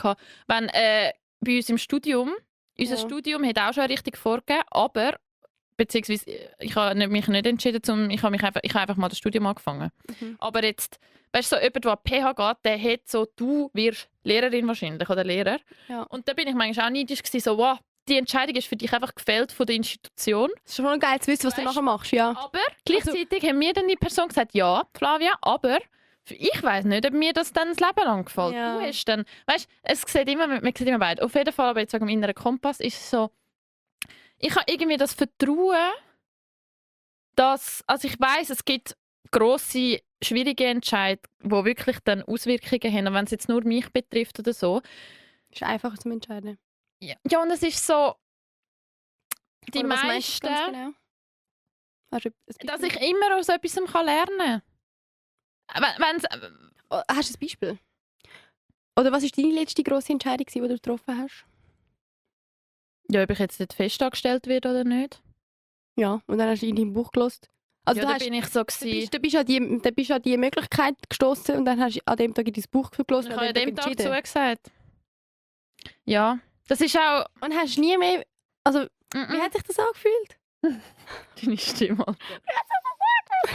Wenn bei uns im Studium, unser Ja. Studium hat auch schon eine Richtung vorgegeben, aber beziehungsweise ich habe mich nicht entschieden, ich habe einfach mal das Studium angefangen. Mhm. Aber jetzt, weißt du, so jemand, der an PH geht, der hat so, du wirst Lehrerin wahrscheinlich oder Lehrer. Ja. Und da bin ich manchmal auch neidisch gewesen, so, wow, die Entscheidung ist für dich einfach gefällt von der Institution. Es ist schon geil zu wissen, was du Weißt- nachher machst, ja. Aber gleichzeitig haben mir dann die Person gesagt, ja, Flavia, aber Ich weiss nicht, ob mir das dann das Leben lang gefällt. Ja. Du hast dann, weißt, man sieht immer beide. Auf jeden Fall, aber jetzt wegen dem inneren Kompass ist es so, ich habe irgendwie das Vertrauen, dass, also ich weiss, es gibt grosse, schwierige Entscheidungen, die wirklich dann Auswirkungen haben, wenn es jetzt nur mich betrifft oder so. Ist einfacher zu entscheiden. Ja, und es ist so, die Oder was meinst du meisten, ganz genau? Hast du ein dass Beispiel? ich immer aus etwas lernen kann. Wenn's, Oh, hast du ein Beispiel? Oder was war deine letzte grosse Entscheidung, die du getroffen hast? ja, ob ich jetzt dort festangestellt werde oder nicht. Ja, und dann hast du in deinem Buch gehört. Also Ja, du da hast, bin ich so du gewesen. bist an die Möglichkeit gestoßen und dann hast du an dem Tag in dein Buch gehört Ich und habe an an dem dem Tag Tag entschieden. zugesagt. Ja, das ist auch... Und hast nie mehr... Also, wie hat sich das angefühlt? Deine Stimme.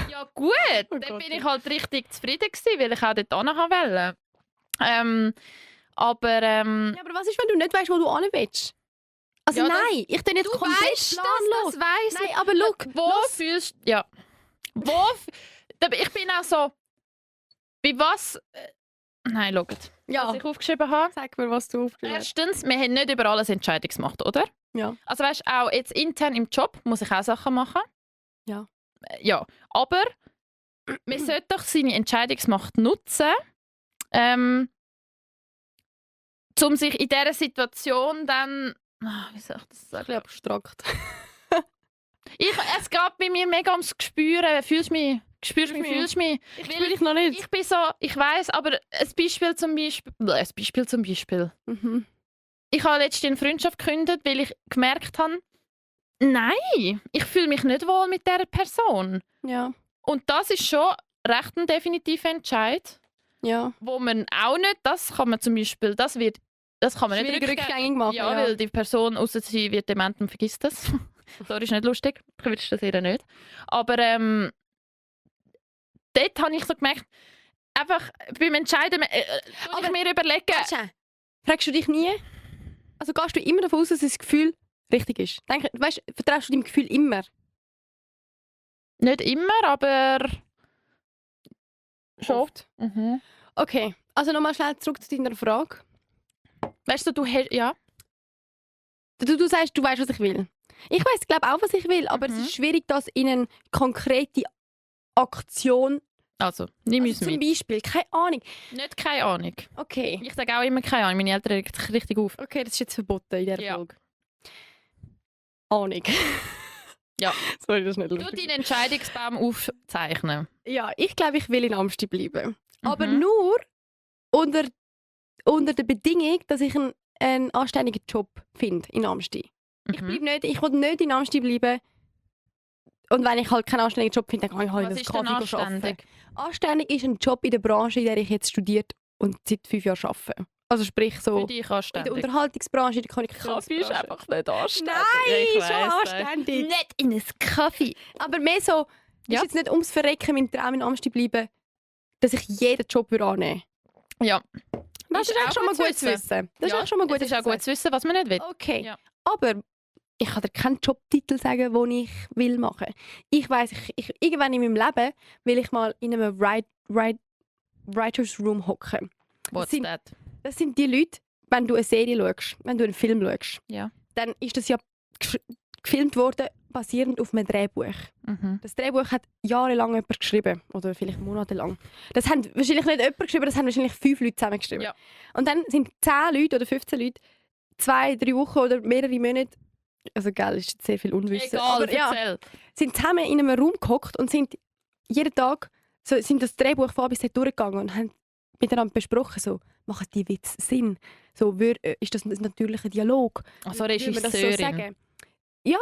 Ja gut, Oh dann Gott, bin ja. ich halt richtig zufrieden gewesen, weil ich auch dort hin wollte. Aber Ja, aber was ist, wenn du nicht weißt, wo du hin willst? Also Ja, das- nein, ich bin nicht du komplett weißt planlos. das weiss Nein, aber look, Wo fühlst du... Ja. Ich bin auch so... Bei was... Nein, schaut. Ja, Was ich aufgeschrieben habe. sag mir, was du aufgeschrieben hast. Erstens, wir haben nicht über alles Entscheidungsmacht, oder? Ja. Also weißt du, auch jetzt intern im Job muss ich auch Sachen machen. Ja. Ja, aber man sollte doch seine Entscheidungsmacht nutzen, um sich in dieser Situation dann... wie soll ich das Ein bisschen sagen? abstrakt. Es geht bei mir mega ums Gespüren. Fühlst du mich? Spürst du mich? mich. Fühlst du mich? Ich Weil spüre dich noch nicht. Ich bin so... Ich weiss, aber ein Beispiel zum Beispiel. Mhm. Ich habe letztens eine Freundschaft gekündigt, weil ich gemerkt habe, nein, ich fühle mich nicht wohl mit dieser Person. Ja, Und das ist schon recht ein definitiver Entscheid, ja. wo man auch nicht, das kann man zum Beispiel, das kann man nicht Schwierig rückgängig machen. Ja, weil die Person, außer sie wird dement und vergisst das. Sorry, ist nicht lustig. Ich wünsche das ihr nicht. Aber dort habe ich so gemerkt, einfach beim Entscheiden, Aber- ich mir überlegen, Weißt fragst du dich nie? Also gehst du immer davon aus, dass das Gefühl richtig ist? Weißt, vertraust du deinem Gefühl immer? nicht immer, aber schon. Oft. Mhm. Okay, also nochmal schnell zurück zu deiner Frage. Weißt du, du hast, ja. Du sagst, du weißt, was ich will. Ich weiß, glaube auch, was ich will, aber es Mhm. ist schwierig, das in eine konkrete Aktion. Also, nimm uns Also zum mit. Beispiel, keine Ahnung. Nicht keine Ahnung. Okay. Ich sage auch immer keine Ahnung. Meine Eltern regen sich richtig auf. Okay, das ist jetzt verboten in dieser Ja. Folge. Ahnung. Ja. Sorry, das ist nicht Du lustig. deinen Entscheidungsbaum aufzeichnen. Ja, ich glaube, ich will in Amsti bleiben. Aber Mhm. nur unter der Bedingung, dass ich einen anständigen Job finde in Amsti. Ich will nicht in Amsti bleiben. Und wenn ich halt keinen anständigen Job finde, dann kann ich halt Was in ist einem denn Kaffee arbeiten. anständig? Anständig ist ein Job in der Branche, in der ich jetzt studiert und seit 5 Jahren arbeite. Also sprich so Für dich in der anständig. Unterhaltungsbranche, in der Kommunikationsbranche. nicht anständig. Nein, schon anständig. Nicht in einen Kaffee. Aber mehr so, Ja. ist jetzt nicht ums Verrecken mein Traum in Amsti bleiben, dass ich jeden Job annehmen würde. Ja. Das Ist ist eigentlich auch schon mal gut gut zu zu wissen. Das ist eigentlich schon mal gut Es ist auch gut zu wissen, was man nicht will. Okay, Ja. aber ich kann dir keinen Jobtitel sagen, den ich will machen. Ich weiss, irgendwann in meinem Leben will ich mal in einem Writers Room hocken. What's sind- that? Das sind die Leute, wenn du eine Serie schaust, wenn du einen Film schaust, Ja. dann ist das ja gefilmt worden, basierend auf einem Drehbuch. Mhm. Das Drehbuch hat jahrelang jemand geschrieben. Oder vielleicht monatelang. Das haben wahrscheinlich nicht jemand geschrieben, das haben wahrscheinlich 5 Leute zusammengeschrieben. Ja. Und dann sind 10 Leute oder 15 Leute 2, 3 Wochen oder mehrere Monate, also geil, ist jetzt sehr viel Unwissen. Egal, aber ja, erzähl. sind zusammen in einem Raum gehockt und sind jeden Tag sind das Drehbuch von A bis Z durchgegangen und haben miteinander besprochen, so, machen die Witze Sinn? So, ist das ein natürlicher Dialog? Also Würde man das so Regisseurin. sagen? Ja,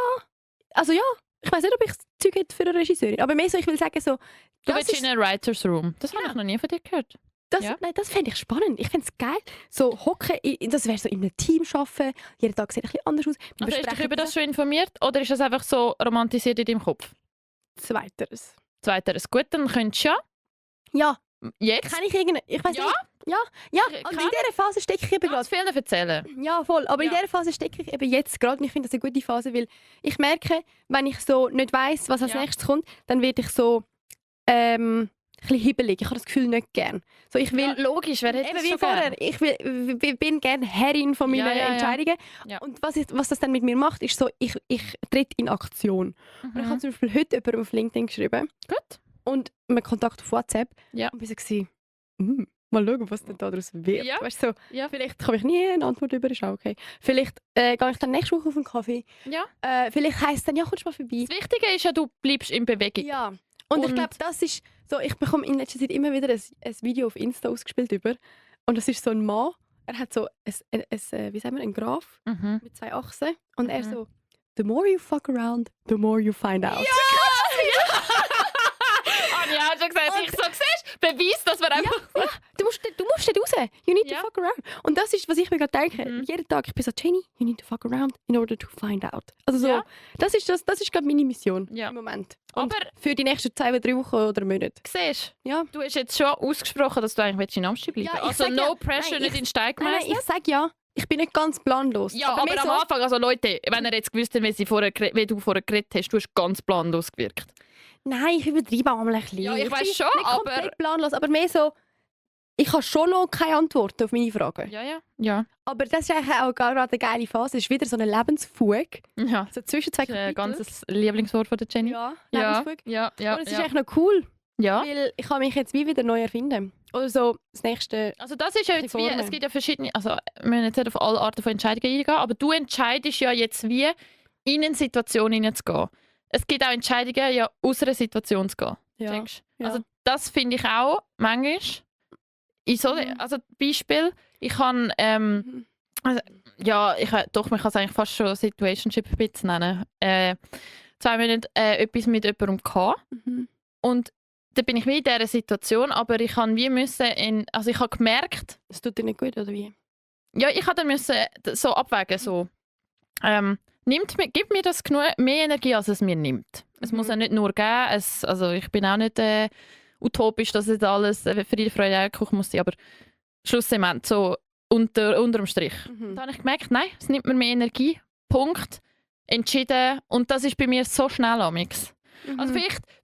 also ja. Ich weiß nicht, ob ich das Zeug hätte für eine Regisseurin. Aber mehr so, ich will sagen, so, Du das, willst ist, in einen Writers Room. Das habe Ja. ich noch nie von dir gehört. das, ja. nein, das fände ich spannend. Ich fände es geil. So hocken, das wäre so in einem Team arbeiten. Jeden Tag sieht ein bisschen anders aus. Wir Also hast du dich besprechen über das schon informiert oder ist das einfach so romantisiert in deinem Kopf? Zweiteres. Zweiteres. Gut, dann könntest du ja Ja, jetzt kann ich irgendeine... Ich weiß Ja? nicht. Ja, und Kann- in dieser Phase stecke ich eben gerade. ganz viel erzählen. Ja, voll. Aber in Ja. dieser Phase stecke ich eben jetzt gerade. Und ich finde das eine gute Phase, weil ich merke, wenn ich so nicht weiss, was als Ja. nächstes kommt, dann werde ich so bisschen hibbelig. Ich habe das Gefühl nicht gern. So, ich will, Ja, logisch, wer hätte eben das wie schon vorher, gern? bin gerne Herrin von meinen Ja. Entscheidungen. Ja. Und was das dann mit mir macht, ist so, ich trete in Aktion. Und ich habe Mhm. zum Beispiel heute jemandem auf LinkedIn geschrieben Gut. und wir Kontakt auf WhatsApp. Ja. Und wir waren mal schauen, was denn daraus wird. Ja. Weißt du, so, Ja. vielleicht komme ich nie eine Antwort über, ist auch okay. Vielleicht gehe ich dann nächste Woche auf einen Kaffee. Ja. Vielleicht heisst es dann, ja, kommst du mal vorbei. Das Wichtige ist ja, du bleibst in Bewegung. Ja. Und ich Und- glaube, das ist so, ich bekomme in letzter Zeit immer wieder ein Video auf Insta ausgespielt über. Und das ist so ein Mann, er hat so wie sagen wir, ein Graph Mhm. mit 2 Achsen. Und er Mhm. so, the more you fuck around, the more you find out. Anja hat schon gesagt, ich so siehst, Beweis, dass wir einfach... Du musst dort raus. You need Ja. to fuck around. Und das ist, was ich mir gerade denke. Mhm. Jeden Tag, ich bin so, Jenny, you need to fuck around in order to find out. Also so, Ja. das ist gerade meine Mission Ja. im Moment. Und Aber für die nächsten 2 oder 3 Wochen oder Monate. siehst Ja. du, hast jetzt schon ausgesprochen, dass du eigentlich in Amsterdam bleiben Ja, ich willst. Also sag no ja- pressure, nein, nicht in Stein Nein, gemeißelt. ich sage ja, ich bin nicht ganz planlos. Ja, aber mehr am so, Anfang, also Leute, wenn ihr jetzt gewusst hättet, wie du vorher geredet hast, du hast ganz planlos gewirkt. Nein, ich übertreibe einmal ein bisschen. Ja, ich weiss bin schon, nicht aber- komplett planlos, aber mehr so, ich habe schon noch keine Antworten auf meine Fragen. Ja. Aber das ist eigentlich auch gerade eine geile Phase. Es ist wieder so eine Lebensfug. Ja. So zwischen 2 Das ist ein Kapiteln. ganzes Lieblingswort von der Jenny. Ja, Ja, Lebensfug. ja. Und es ist eigentlich noch cool, Ja. weil ich kann mich jetzt wie wieder neu erfinden. Oder so das nächste... Also das ist ja jetzt wie, Formen. es gibt ja verschiedene, also wir müssen jetzt nicht auf alle Arten von Entscheidungen eingehen, aber du entscheidest ja jetzt wie, in eine Situation hineinzugehen. Es gibt auch Entscheidungen, ja aus einer Situation zu gehen. Ja. Denkst? Ja. Also das finde ich auch manchmal. Also Beispiel, ich kann, Mhm. ja, doch, man kann es eigentlich fast schon Situationship ein bisschen nennen. 2 Monate etwas mit jemandem gehabt. Mhm. Und da bin ich wie in dieser Situation, aber ich habe wie also ich habe gemerkt, Das tut dir nicht gut, oder wie? ja, ich habe dann müssen so abwägen, so, gibt mir das genug mehr Energie, als es mir nimmt. Es Mhm. muss ja nicht nur geben, also ich bin auch nicht utopisch, dass jetzt alles Friede, Freude, Eierkuchen muss sein, aber schlussendlich so unterm Strich. Mhm. Da habe ich gemerkt, nein, es nimmt mir mehr Energie, Punkt, entschieden und das ist bei mir so schnell amix. Also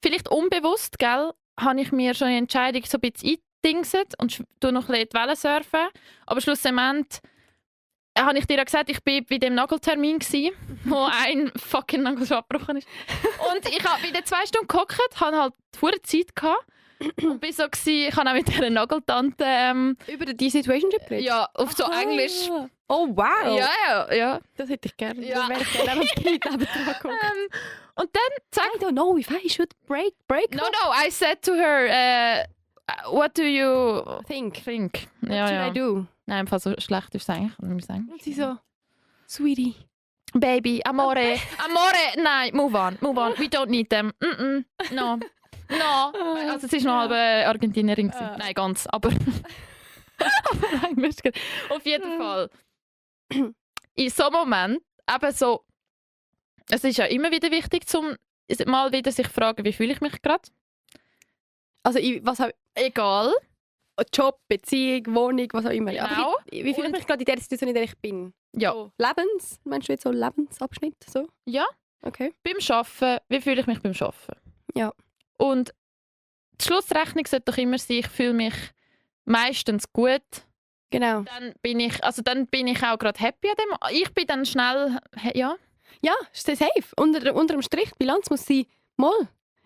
vielleicht unbewusst, gell, habe ich mir schon eine Entscheidung so ein bisschen eingedingset und tu noch ein bisschen die Wellen surfen. Aber schlussendlich habe ich dir ja gesagt, ich war bei dem Nageltermin, wo ein fucking Nagel schon abgebrochen ist. Und ich habe wieder 2 Stunden gehockt, hatte halt vorher Zeit gehabt und bin so gewesen, ich habe auch mit dieser Nageltante Über die Situationship geredet? ja, auf so Aha. Englisch. Oh, wow. Ja. Das hätte ich gerne. Ja. Das wäre ich gerne am Leute nebenan gucken. Und dann zack. I don't know if I should break No, I said to her, what do you think. think? What Ja, should ja. I do? Nein, einfach so schlecht ist es eigentlich. Muss ich sagen. Und sie so, Sweetie. Baby, amore, nein, move on. We don't need them. No. Also es war noch halbe Argentinierin. Ah. Nein, ganz, aber... aber Englisch. Auf jeden Fall. In so einem Moment, eben so... Es ist ja immer wieder wichtig, zum mal wieder sich fragen, wie fühle ich mich gerade? Also, was habe Egal. Job, Beziehung, Wohnung, was auch immer. Genau. Aber wie fühle ich mich gerade in der Situation, in der ich bin? Ja. So, meinst du jetzt so Lebensabschnitt? So? Ja. Okay. Beim Arbeiten, wie fühle ich mich beim Arbeiten? Ja. Und die Schlussrechnung sollte doch immer sein, ich fühle mich meistens gut. Genau. Dann bin ich auch gerade happy an dem. Ich bin dann schnell, ja. Ja, ist das safe. Unterm Strich, die Bilanz muss sein, mal.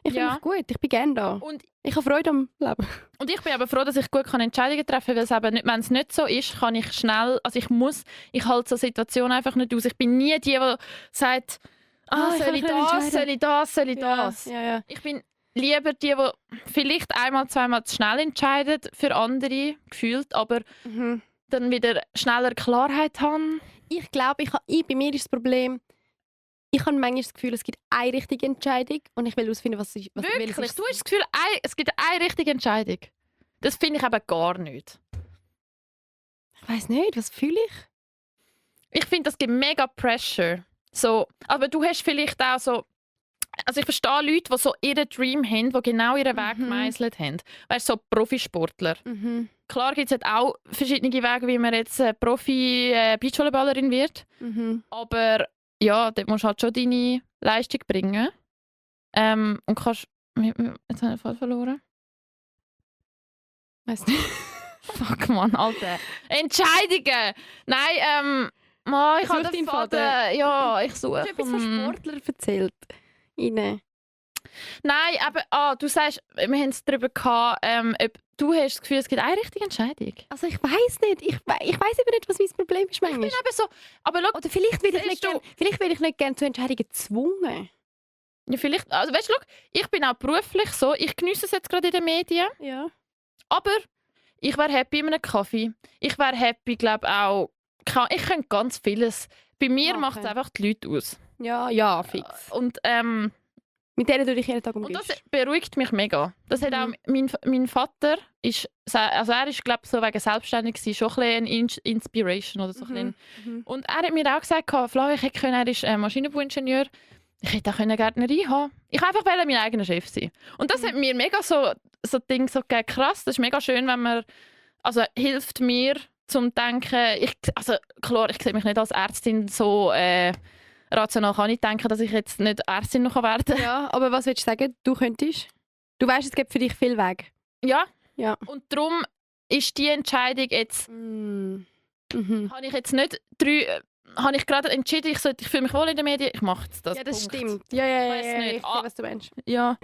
Ich fühle Ja. mich gut, ich bin gerne da. Und, Ich habe Freude am Leben. und ich bin aber froh, dass ich gut Entscheidungen treffen kann, weil es eben nicht, wenn es nicht so ist, kann ich schnell, also ich halte so Situationen einfach nicht aus. Ich bin nie die sagt, ich soll kann ich mich nicht das, entscheiden. soll ich das, soll ich das. Ja. Ich bin lieber die vielleicht einmal, zweimal zu schnell entscheiden für andere, gefühlt, aber Mhm. dann wieder schneller Klarheit haben. Ich glaube, bei mir ist das Problem, ich habe manchmal das Gefühl, es gibt eine richtige Entscheidung und ich will herausfinden, was Wirklich? welches Du hast das Gefühl, es gibt eine richtige Entscheidung? Das finde ich eben gar nicht. Ich weiss nicht, was fühle ich? Ich finde, das gibt mega Pressure. So, aber du hast vielleicht auch so... Also ich verstehe Leute, die so ihren Dream haben, die genau ihren Weg gemeißelt haben. Weißt du, so Profisportler. Mhm. Klar gibt es halt auch verschiedene Wege, wie man jetzt Profi-Beachvolleyballerin wird. Mhm. Aber ja, dort musst du halt schon deine Leistung bringen. Und kannst... Jetzt habe ich voll verloren. Weiss nicht. Fuck, Mann, Alter. Entscheidungen! Nein, ich Such habe deinen den Faden. Faden. Ja, ich Du suche. hast etwas von Sportlern erzählt. Nein, Nein, aber du sagst, wir haben es darüber gehabt, ob du hast das Gefühl, es gibt eine richtige Entscheidung. also ich weiß nicht. Ich weiss eben nicht, was mein Problem ist manchmal. Ich bin eben so, aber schau, Oder vielleicht will ich siehst nicht du- gern, vielleicht will ich nicht gerne zu Entscheidungen gezwungen. ja, vielleicht, also weißt du, schau, ich bin auch beruflich so, ich genieße es jetzt gerade in den Medien, Ja. aber ich wäre happy mit einem Kaffee. Ich wäre happy, glaube auch, ich könnte ganz vieles. Bei mir Machen. macht es einfach die Leute aus. Ja, fix. Und Mit denen du dich jeden Tag Und umgibst. das beruhigt mich mega. Das hat auch Mhm. mein Vater also er ist glaube so wegen selbstständig gewesen, schon ein bisschen eine Inspiration oder so ein bisschen. Mhm. Und er hat mir auch gesagt, Flavia, ich hätte können, er ist Maschinenbauingenieur, ich hätte auch eine Gärtnerie haben. Ich wollte einfach mein eigener Chef sein. Und das hat mir mega so Ding so gegeben, krass. Das ist mega schön, wenn man also hilft mir zum Denken. Also klar, ich sehe mich nicht als Ärztin so rational kann ich denken, dass ich jetzt nicht Ärztin noch werden kann. Ja, aber was willst du sagen? Du könntest? Du weißt, es gibt für dich viel Weg. Ja. Ja. Und darum ist die Entscheidung jetzt, Mhm. habe ich jetzt nicht habe ich gerade entschieden, ich fühle mich wohl in den Medien, ich mache jetzt das. Ja, das Punkt. stimmt. Ja, weiss nicht. ich sehe, was du meinst. Ja.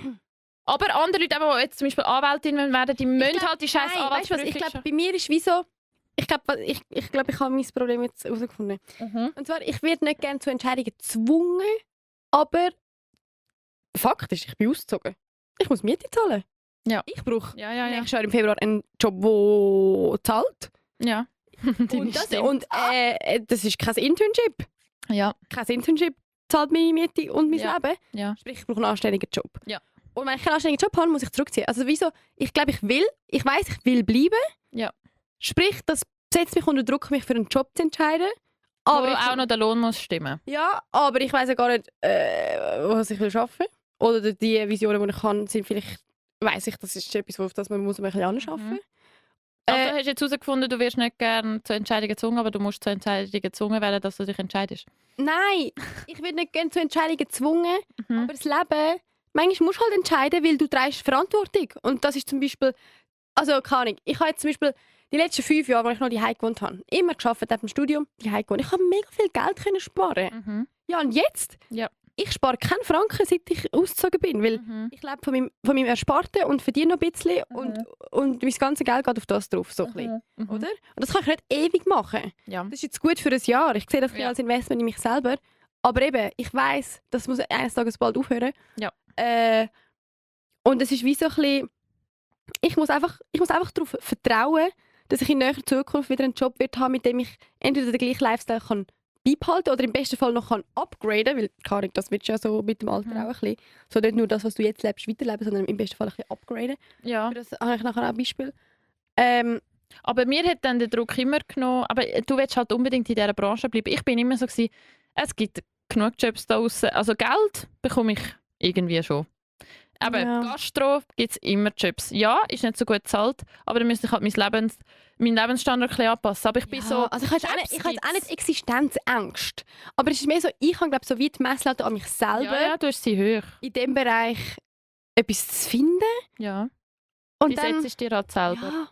Aber andere Leute, die jetzt zum Beispiel Anwältinnen werden, die müssen halt die scheiß Nein, weißt du was? Ich Anwaltsprüfung glaube, bei mir ist wie so... Ich glaube, ich habe mein Problem jetzt herausgefunden. Mhm. Und zwar, ich werde nicht gerne zu Entscheidungen gezwungen, aber faktisch, ich bin ausgezogen. Ich muss Miete zahlen. Ja. Ich brauche Ja. nächstes Jahr im Februar einen Job, der zahlt. Ja. Das ist kein Internship. Ja. Kein Internship zahlt meine Miete und mein Ja. Leben. Ja. Sprich, ich brauche einen anständigen Job. Ja. Und wenn ich keinen anständigen Job habe, muss ich zurückziehen. Also wieso? Ich glaube, ich weiss, ich will bleiben. Ja. Sprich, das setzt mich unter Druck, mich für einen Job zu entscheiden. Aber Aber auch noch der Lohn muss stimmen. ja, aber ich weiss ja gar nicht, was ich will arbeiten. Oder die Visionen, die ich kann, sind vielleicht, weiss ich, das ist etwas, auf das man muss ein bisschen anders arbeiten. Also hast du jetzt herausgefunden, du wirst nicht gerne zu Entscheidungen gezwungen, aber du musst zu Entscheidungen gezwungen werden, dass du dich entscheidest. Nein, ich will nicht gerne zu Entscheidungen gezwungen, Mhm. aber das Leben, manchmal musst du halt entscheiden, weil du trägst Verantwortung. Und das ist zum Beispiel, also keine Ahnung, ich habe jetzt zum Beispiel die letzten 5 Jahre, als ich noch die gewohnt habe, immer gearbeitet neben dem Studium, die gewohnt. Ich habe mega viel Geld können sparen. Mhm. Ja, und jetzt? Ja. Ich spare keinen Franken, seit ich ausgezogen bin, weil Mhm. ich lebe von meinem Ersparten und verdiene noch ein bisschen und mein ganzes Geld geht auf das drauf, so ein bisschen, Mhm. oder? Und das kann ich nicht ewig machen. Ja. Das ist jetzt gut für ein Jahr. Ich sehe das ein bisschen Ja. als Investment in mich selber. Aber eben, ich weiss, das muss eines Tages bald aufhören. Ja. Und es ist wie so ein bisschen, ich muss einfach darauf vertrauen, dass ich in näherer Zukunft wieder einen Job wird haben, mit dem ich entweder den gleichen Lifestyle kann beibehalten oder im besten Fall noch kann upgraden, weil keine Ahnung, das wird ja so mit dem Alter auch ein bisschen. So nicht nur das, was du jetzt lebst, weiterleben, sondern im besten Fall ein bisschen upgraden. Ja. Für das habe ich nachher auch ein Beispiel. Aber mir hat dann der Druck immer genommen, aber du willst halt unbedingt in dieser Branche bleiben. Ich bin immer so gewesen, es gibt genug Jobs da draussen. Also Geld bekomme ich irgendwie schon. Aber Ja. Gastro gibt es immer Jobs. Ja, ist nicht so gut bezahlt, aber dann müsste ich halt meinen Lebensstandard ein bisschen anpassen. Aber ich bin so... Also ich habe jetzt Jobs auch nicht gibt's. Existenzängste. Aber es ist mehr so, ich habe glaube so wie die Messlatte an mich selber Ja, du hast sie hoch. in dem Bereich etwas zu finden. Ja. Und Die dann, setzt dir halt selber. ja,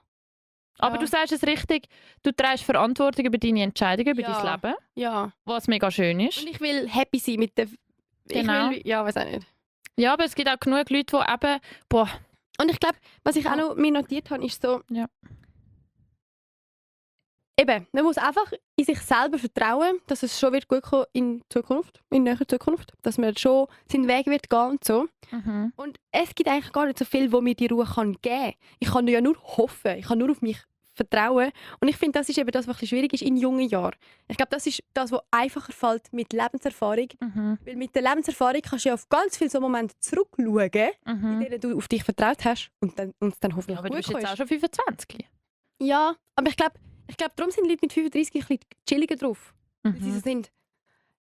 Aber ja. du sagst es richtig, du trägst Verantwortung über deine Entscheidungen, über Ja. dein Leben, ja. was mega schön ist. Und ich will happy sein mit der... Genau. Ich will, ja, weiß auch nicht. Ja, aber es gibt auch genug Leute, die eben... Boah, Und ich glaube, was ich auch noch mir notiert habe, ist so... Ja. Eben, man muss einfach in sich selber vertrauen, dass es schon wird gut kommen in Zukunft, in näherer Zukunft. Dass man schon seinen Weg wird gehen und so. mhm. Und es gibt eigentlich gar nicht so viel, wo mir die Ruhe geben kann. Ich kann ja nur hoffen, ich kann nur auf mich vertrauen. Und ich finde, das ist eben das, was ein bisschen schwierig ist in jungen Jahren. Ich glaube, das ist das, was einfacher fällt mit Lebenserfahrung. Mhm. Weil mit der Lebenserfahrung kannst du ja auf ganz viele so Momente zurückschauen, Mhm. in denen du auf dich vertraut hast und dann hoffentlich Aber du gut bist jetzt kommst. auch schon 25. Ja, aber ich glaube, darum sind Leute mit 35 ein bisschen chilliger drauf. Weil sie so sind.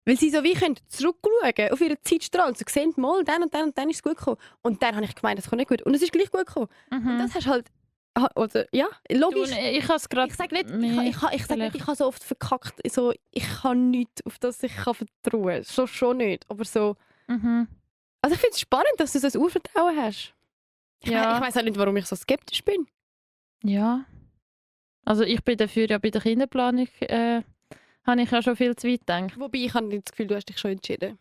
Weil sie so wie können zurückschauen auf ihre Zeitstrahl und so sehen, mal, dann und dann und dann ist es gut gekommen. Und dann habe ich gemeint, das kommt nicht gut. Und es ist gleich gut gekommen. Und das hast halt, oder, ja, logisch. Ich habe es gerade... Ich sage nicht, mehr ich sag nicht, vielleicht. ich habe so oft verkackt. So, ich kann nichts, auf das ich kann vertrauen kann. Schon nicht. Aber so. Mhm. Also ich finde es spannend, dass du so ein Urvertrauen hast. Ich Ja. weiß halt nicht, warum ich so skeptisch bin. Ja. Also ich bin dafür, ja bei der Kinderplanung habe ich ja schon viel zu weit gedacht. Wobei, ich habe nicht das Gefühl, du hast dich schon entschieden.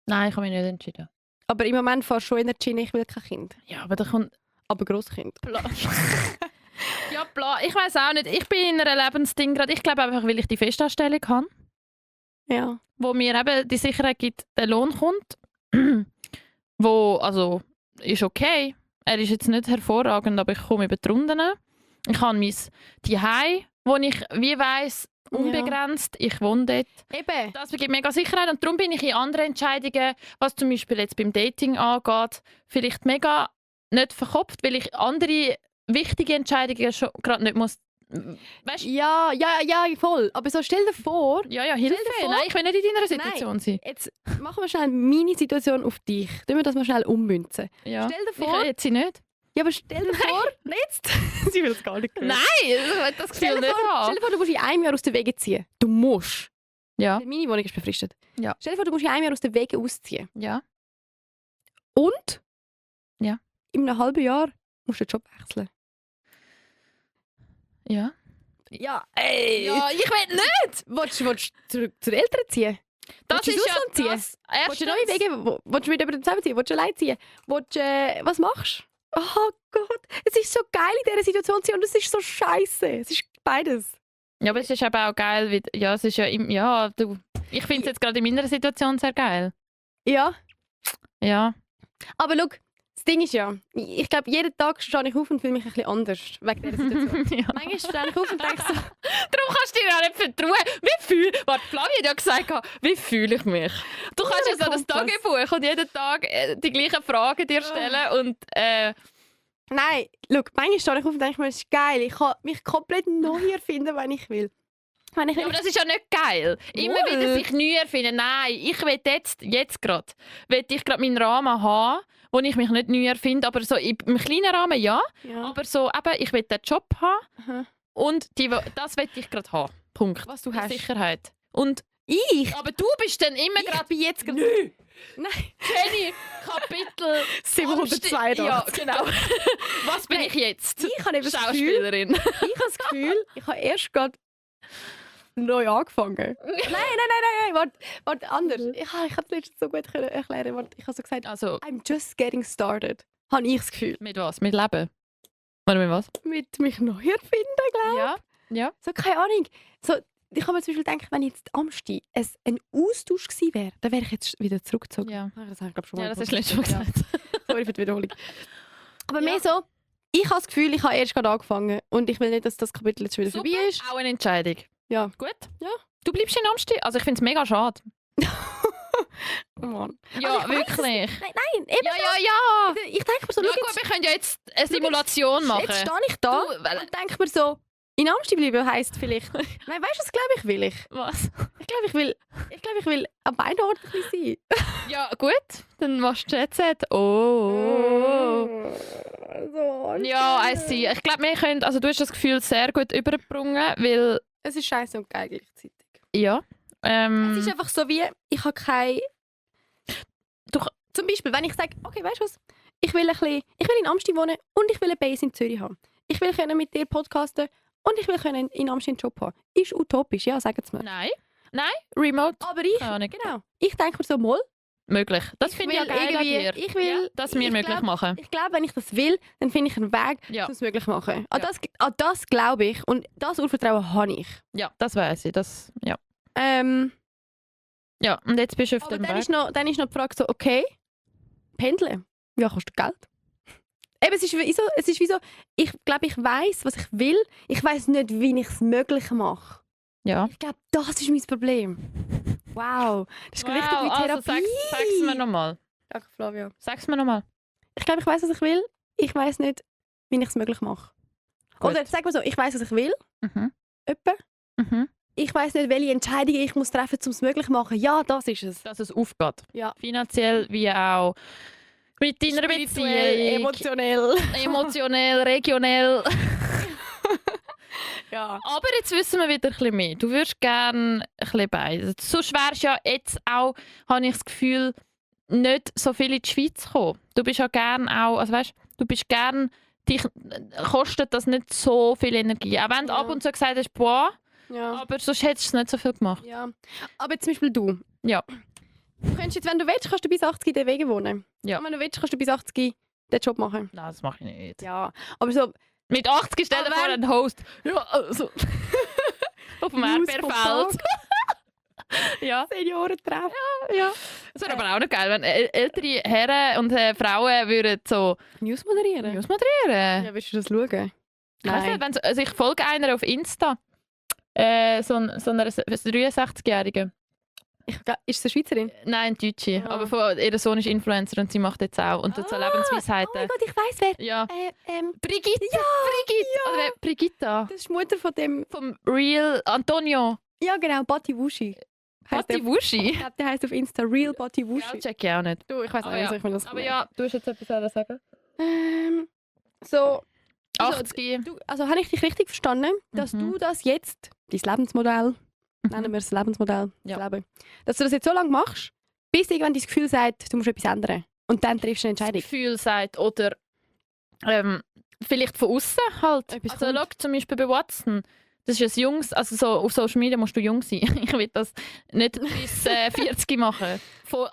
Nein, ich habe mich nicht entschieden. Aber im Moment fährst du schon entschieden, ich will kein Kind. Ja, aber da kommt... Aber Grosskind. Ja, ich weiß auch nicht. Ich bin in einer Lebensding gerade. Ich glaube einfach, weil ich die Festanstellung habe, Ja. wo mir eben die Sicherheit gibt, der Lohn kommt. Wo, also, ist okay. Er ist jetzt nicht hervorragend, aber ich komme über die Runden. Ich habe mein Zuhause, wo ich, wie weiss, unbegrenzt. Ich wohne dort. Eben. Das gibt mega Sicherheit und darum bin ich in anderen Entscheidungen, was zum Beispiel jetzt beim Dating angeht, vielleicht mega nicht verkopft, weil ich andere wichtige Entscheidungen schon gerade nicht muss. Weißt du? Ja, voll. Aber so stell dir vor, Ja, Hilfe. dir vor- Nein, ich will nicht in deiner Situation sein. jetzt machen wir schnell meine Situation auf dich. Tun wir das mal schnell ummünzen. Ja. Stell dir vor... Ich jetzt sie nicht. Ja, aber stell dir vor... Jetzt? Sie will es gar nicht hören. Nein, das Stell Gefühl dir, nicht vor, haben. stell dir vor, du musst in einem Jahr aus den Wegen ziehen. Du musst. Ja. Meine Wohnung ist befristet. Ja. Stell dir vor, du musst in einem Jahr aus den Wegen ausziehen. Ja. Und? Ja. In einem halben Jahr musst du den Job wechseln. Ja. Ja, ey! Ja, ich will nicht. Willst du zurück zu den Eltern ziehen? Das Willst du ist ins ja Ausland ziehen? das. Willst du neue Wege? Willst du mit jemandem zusammenziehen? Willst du allein ziehen? Willst du, was machst du? Oh Gott, es ist so geil in dieser Situation zu sein und es ist so scheiße. Es ist beides. Ja, aber es ist eben auch geil, weil, ja, es ist ja, ich finde es jetzt gerade in meiner Situation sehr geil. Ja, Ja. aber schau, das Ding ist ja, ich glaube, jeden Tag stehe ich auf und fühle mich ein bisschen anders wegen dieser Situation. Ja. Manchmal stehe ich auf und denke so, Darum kannst du dir auch nicht vertrauen. Warte, Flavia hat ja gesagt, wie fühle ich mich? Du kannst ja so das Kompass. Tagebuch und jeden Tag die gleichen Fragen dir stellen und nein, schau, manchmal stehe ich auf und denke mir, es ist geil, ich kann mich komplett neu erfinden, wenn ich will. Wenn ich ja, aber das ist ja nicht geil. Immer Wohl. wieder sich neu erfinden. Nein, ich will jetzt gerade, will ich gerade meinen Rahmen haben, wo ich mich nicht neu erfinde, aber so im kleinen Rahmen ja, ja. aber so eben, ich will den Job haben Aha. und das will ich gerade haben. Punkt. Was du Die hast. Sicherheit. Und, Ich? aber du bist dann immer Ich gerade bin jetzt gerade... Nö. Nein. Jenny, Kapitel 782. Ja, genau. Was bin ich jetzt? Ich habe eben das Gefühl, Schauspielerin. ich habe das Gefühl, ich habe erst gerade neu angefangen. Nein, warte, anders. Ich kann es letztens so gut erklären. Warte, ich habe so gesagt, Also, I'm just getting started. Habe ich das Gefühl. mit was? Mit Leben? Oder mit was? Mit mich neu erfinden, glaube Ja. Ja. ich. So, keine Ahnung. So, ich kann mir zum Beispiel denken, wenn jetzt Amsti ein Austausch gewesen wäre, dann wäre ich jetzt wieder zurückgezogen. Ja. Das habe ich glaube schon mal Ja, das im hast du letztes Mal Podcast gesagt. Sorry für die Wiederholung. Aber Ja. mehr so, ich habe das Gefühl, ich habe erst gerade angefangen und ich will nicht, dass das Kapitel jetzt schon wieder Super, vorbei ist. auch eine Entscheidung. Ja. Gut? Ja. Du bleibst in Amsti? Also ich finde es mega schade. Oh Mann. Ja, Also ich weiss es wirklich. Nein, eben Ja. Ich denke mir so, Ja schau, gut, wir können ja jetzt eine Simulation machen. jetzt stehe ich da Du, weil- und denke mir so, in Amsti bleiben heisst vielleicht... Nein, weißt du, was glaube ich will? Was? Ich will an beiden Orten ein bisschen sein. Ja, gut. Dann machst du Jet-Set. Oh. So, Ja, I see. Ich glaube, wir können, also du hast das Gefühl sehr gut übergebracht, weil, Es ist scheiße und geil gleichzeitig. ja. Es ist einfach so wie, ich habe kein... Du- Zum Beispiel, wenn ich sage, okay, weißt du was? Ich will in Amsti wohnen und ich will eine Base in Zürich haben. Ich will können mit dir podcasten und ich will können in Amsti einen Job haben. Ist utopisch, ja, sagen Sie mir. Nein. Remote. Aber ich, Keine Ahnung. genau, ich denke mir so, mal, Möglich. Das Ich finde ich ja will geil an irgendwie- dir. ich will- ja, dass wir ich möglich glaub- machen. ich glaube, wenn ich das will, dann finde ich einen Weg, Ja. um es möglich zu machen. An Ja. das glaube ich und das Urvertrauen habe ich. Ja, das weiß ich. Das, ja. Ja, und jetzt bist du auf Aber dem dann Weg. ist, noch die Frage so, okay, pendeln, ja, kostet Geld. Eben, es ist wie so, ich glaube, ich weiß, was ich will. Ich weiß nicht, wie ich es möglich mache. Ja. Ich glaube, das ist mein Problem. Wow, das ist richtig wie Therapie. also sag's mir nochmal. Danke, Flavia. Sag's mir nochmal. Ich glaube, ich weiß, was ich will. Ich weiß nicht, wie ich es möglich mache. Gut. Oder sag mal so, ich weiß, was ich will. Mhm. Etwa. Mhm. Ich weiß nicht, welche Entscheidungen ich muss treffen muss, um es möglich zu machen. Ja, das ist es. Dass es aufgeht. Ja. Finanziell wie auch mit deiner Spirituell, Beziehung. emotionell. Emotionell, regionell. Ja. Aber jetzt wissen wir wieder ein bisschen mehr. Du würdest gerne ein bisschen beides. Sonst wärst ja jetzt auch, habe ich das Gefühl, nicht so viel in die Schweiz kommen. Du bist ja gerne auch, also weißt, du bist gerne dich kostet das nicht so viel Energie. Auch wenn du ab und zu gesagt hast, boah, aber sonst hättest du es nicht so viel gemacht. Ja. Aber zum Beispiel du. Ja. Du könntest jetzt, wenn du willst, kannst du bis 80 in den Wegen wohnen. Ja. Und wenn du willst, kannst du bis 80 den Job machen. Nein, das mache ich nicht. Ja, aber so... Mit 80 stell dir vor, ein Host. Ja, also. Auf dem News Erdbeerfeld. Ja. Seniorentreff. Ja. Das wäre aber auch noch geil, wenn ältere Herren und Frauen würden so News moderieren? News moderieren. Ja, willst du das schauen? Ich weiss nicht, also ich folge einer auf Insta. So einer 63-Jährigen. Ist sie Schweizerin? Nein, Deutsche. Ah. Aber ihr Sohn ist Influencer und sie macht jetzt auch. Und tut so Lebensweisheiten. Oh mein Gott, ich weiss wer. Ja. Brigitte! Ja, Brigitte! ja. Oder Brigitta. Das ist die Mutter von dem... Vom Real Antonio. Ja, genau, Bati Wushi. Bati Wushi? Ich glaube, der heisst auf Insta Real Bati Wushi. Ja, check ich auch nicht. Du, ich weiß auch Aber nicht, ja. soll ich mir das Aber ja, du hast jetzt etwas sagen. So... 80. Also habe ich dich richtig verstanden, dass du das jetzt, dein Lebensmodell, nennen wir es Lebensmodell, Ja. das Leben, dass du das jetzt so lange machst, bis irgendwann dein Gefühl sagt, du musst etwas ändern. Und dann triffst du eine Das Entscheidung. Gefühl sagt oder vielleicht von außen halt. Etwas Also kommt. schau zum Beispiel bei Watson. Das ist ein Jungs, also so auf Social Media musst du jung sein. Ich will das nicht bis 40 machen.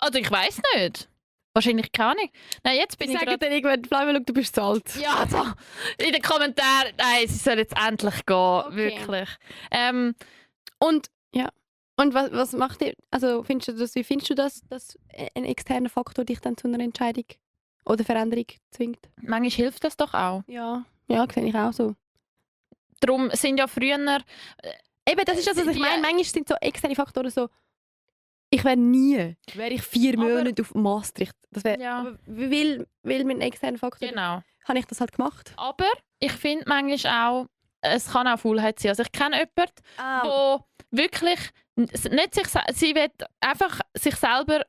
Also ich weiß nicht. Wahrscheinlich keine Ahnung. Nein, jetzt bin Ich ich sage gerade... dann irgendwann, Flavio, du bist zu alt. Ja, da. In den Kommentaren. Nein, sie soll jetzt endlich gehen. Okay. Wirklich. Und was macht ihr, also wie findest du das, dass ein externer Faktor dich dann zu einer Entscheidung oder Veränderung zwingt? Manchmal hilft das doch auch. Ja, sehe ich auch so. Darum sind ja früher... Eben, das ist das, was ich meine. Manchmal sind so externe Faktoren so, ich wäre ich 4 Aber- Monate auf Maastricht. Das wär, Ja. aber weil mit einem externen Faktor Genau. habe ich das halt gemacht. Aber ich finde manchmal auch, es kann auch Faulheit sein. Also ich kenne jemanden, wo wirklich nicht sie will einfach sich selber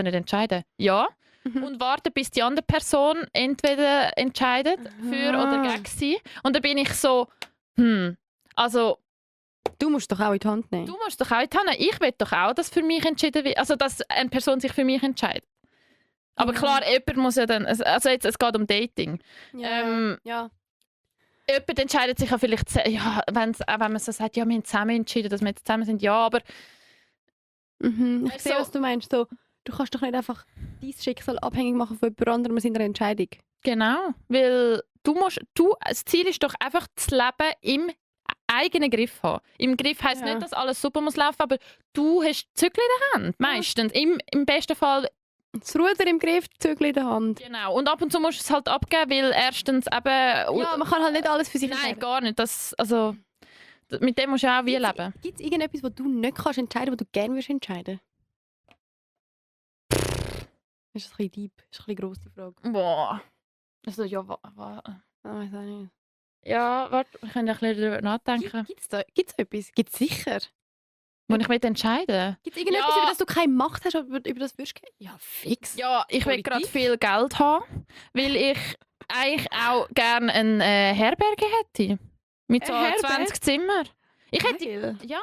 nicht entscheiden. Ja. Mhm. Und warten, bis die andere Person entweder entscheidet für oder gegen sie. Und dann bin ich so, also Du musst doch auch in die Hand nehmen. du musst doch auch in die Hand nehmen. Ich will doch auch, dass für mich entschieden wird, also dass eine Person sich für mich entscheidet. Aber Ja. klar, jemand muss ja dann, also jetzt, es geht um Dating. Ja. Jemand entscheidet sich ja vielleicht, ja, wenn man so sagt, ja, wir haben zusammen entschieden, dass wir jetzt zusammen sind, ja, aber Mhm. Ich Weißt sehe, du- was du meinst. So, du kannst doch nicht einfach dein Schicksal abhängig machen von jemand anderem in seiner Entscheidung. genau, weil das Ziel ist doch einfach, das Leben im eigenen Griff haben. Im Griff heisst Ja. nicht, dass alles super muss laufen, aber du hast die Zügel in der Hand, meistens. Im besten Fall, Das Ruder im Griff, die Zügel in der Hand. genau. Und ab und zu musst du es halt abgeben, weil erstens eben... Ja, man kann halt nicht alles für sich nein, entscheiden. gar nicht. Mit dem musst du ja auch wie leben. Gibt es irgendetwas, was du nicht kannst entscheiden, was du gerne würdest entscheiden? Das ist ein bisschen deep. Das ist ein bisschen grosse Frage. Boah. Also ja, Ich weiß auch nicht. ja, warte, ich kann ja ein bisschen darüber nachdenken. Gibt's etwas? Gibt's sicher? Muss ich mich entscheiden? Gibt es irgendetwas, Ja. über das du keine Macht hast, aber über das würdest du gehen? Ja, fix. Ja, ich will Politik? gerade viel Geld haben, weil ich eigentlich auch gerne eine Herberge hätte. Mit so Eine Herberge? 20 Zimmer. Ich hätte, Geil. ja.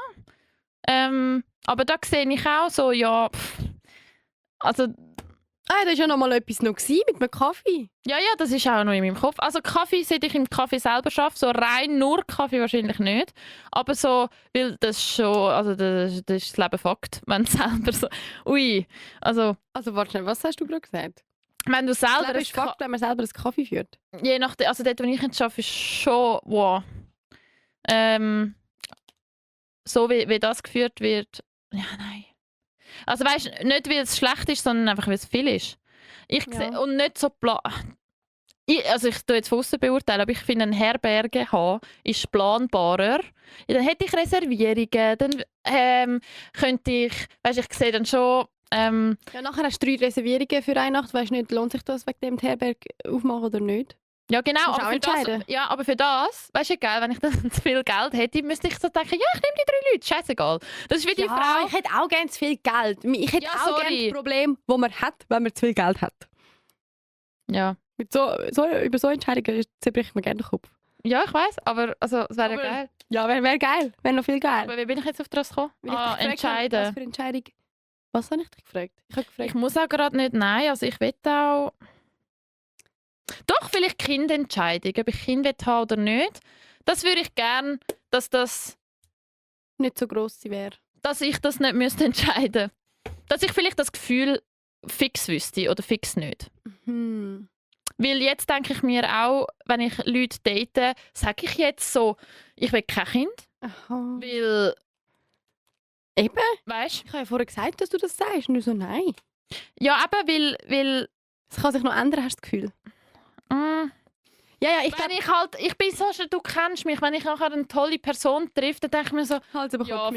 Aber da sehe ich auch so, ja, also, Ah, da war ja noch mal etwas noch gewesen, mit einem Kaffee. ja, das ist auch noch in meinem Kopf. Also Kaffee, seit ich im Kaffee selber arbeite, so rein nur Kaffee wahrscheinlich nicht. Aber so, weil das schon, also das ist das Leben Fakt, wenn du selber so, ui, also, Also warte schnell, was hast du gerade gesagt? wenn du Das selber Leben ist Fakt, wenn man selber einen Kaffee führt. je nachdem, also dort, wo ich jetzt arbeite, ist schon, wow. So wie das geführt wird, ja, nein. Also weißt du, nicht weil es schlecht ist, sondern einfach weil es viel ist. Ich Ja. sehe, und nicht so also ich tue jetzt von aussen beurteilen, aber ich finde, eine Herberge haben ist planbarer. Ja, dann hätte ich Reservierungen, dann könnte ich, weißt, ich sehe dann schon, Ja, nachher hast du 3 Reservierungen für eine Nacht. Weißt du nicht, lohnt sich das wegen dem die Herberge aufmachen oder nicht? ja genau, Musst aber auch für, das, entscheiden. ja, aber für das, weißt du, egal, wenn ich dann zu viel Geld hätte, müsste ich so denken, ja, ich nehme die 3 Leute, scheißegal. Das ist wie die Frau. ich hätte auch gerne zu viel Geld. Ich hätte Ja, auch gerne sorry. das Problem, das man hat, wenn man zu viel Geld hat. Ja. Mit über so Entscheidungen zerbricht man gerne den Kopf. Ja, ich weiß, aber also, es wäre ja Aber- geil. Ja, wäre geil. Wäre noch viel geil. Aber wie bin ich jetzt auf das gekommen? Weil ich dich gefragt habe, Entscheiden. Was für Entscheidung? Was habe ich dich gefragt? Ich habe gefragt. Ich muss auch gerade nicht, nein, also ich will auch... Doch, vielleicht Kindentscheidung, ob ich Kind haben oder nicht. Das würde ich gerne, dass Nicht so gross sie wäre. dass ich das nicht müsste entscheiden. Dass ich vielleicht das Gefühl fix wüsste oder fix nicht. Mhm. Weil jetzt denke ich mir auch, wenn ich Leute date, sage ich jetzt so, ich will kein Kind, Aha. weil, Eben. weißt Ich habe ja vorher gesagt, dass du das sagst. Und du so, nein. ja, eben, weil Es kann sich noch ändern, hast du das Gefühl? Ja, ich wenn ich bin so schon, du kennst mich, wenn ich nachher eine tolle Person treffe, dann denke ich mir so, halt aber ja,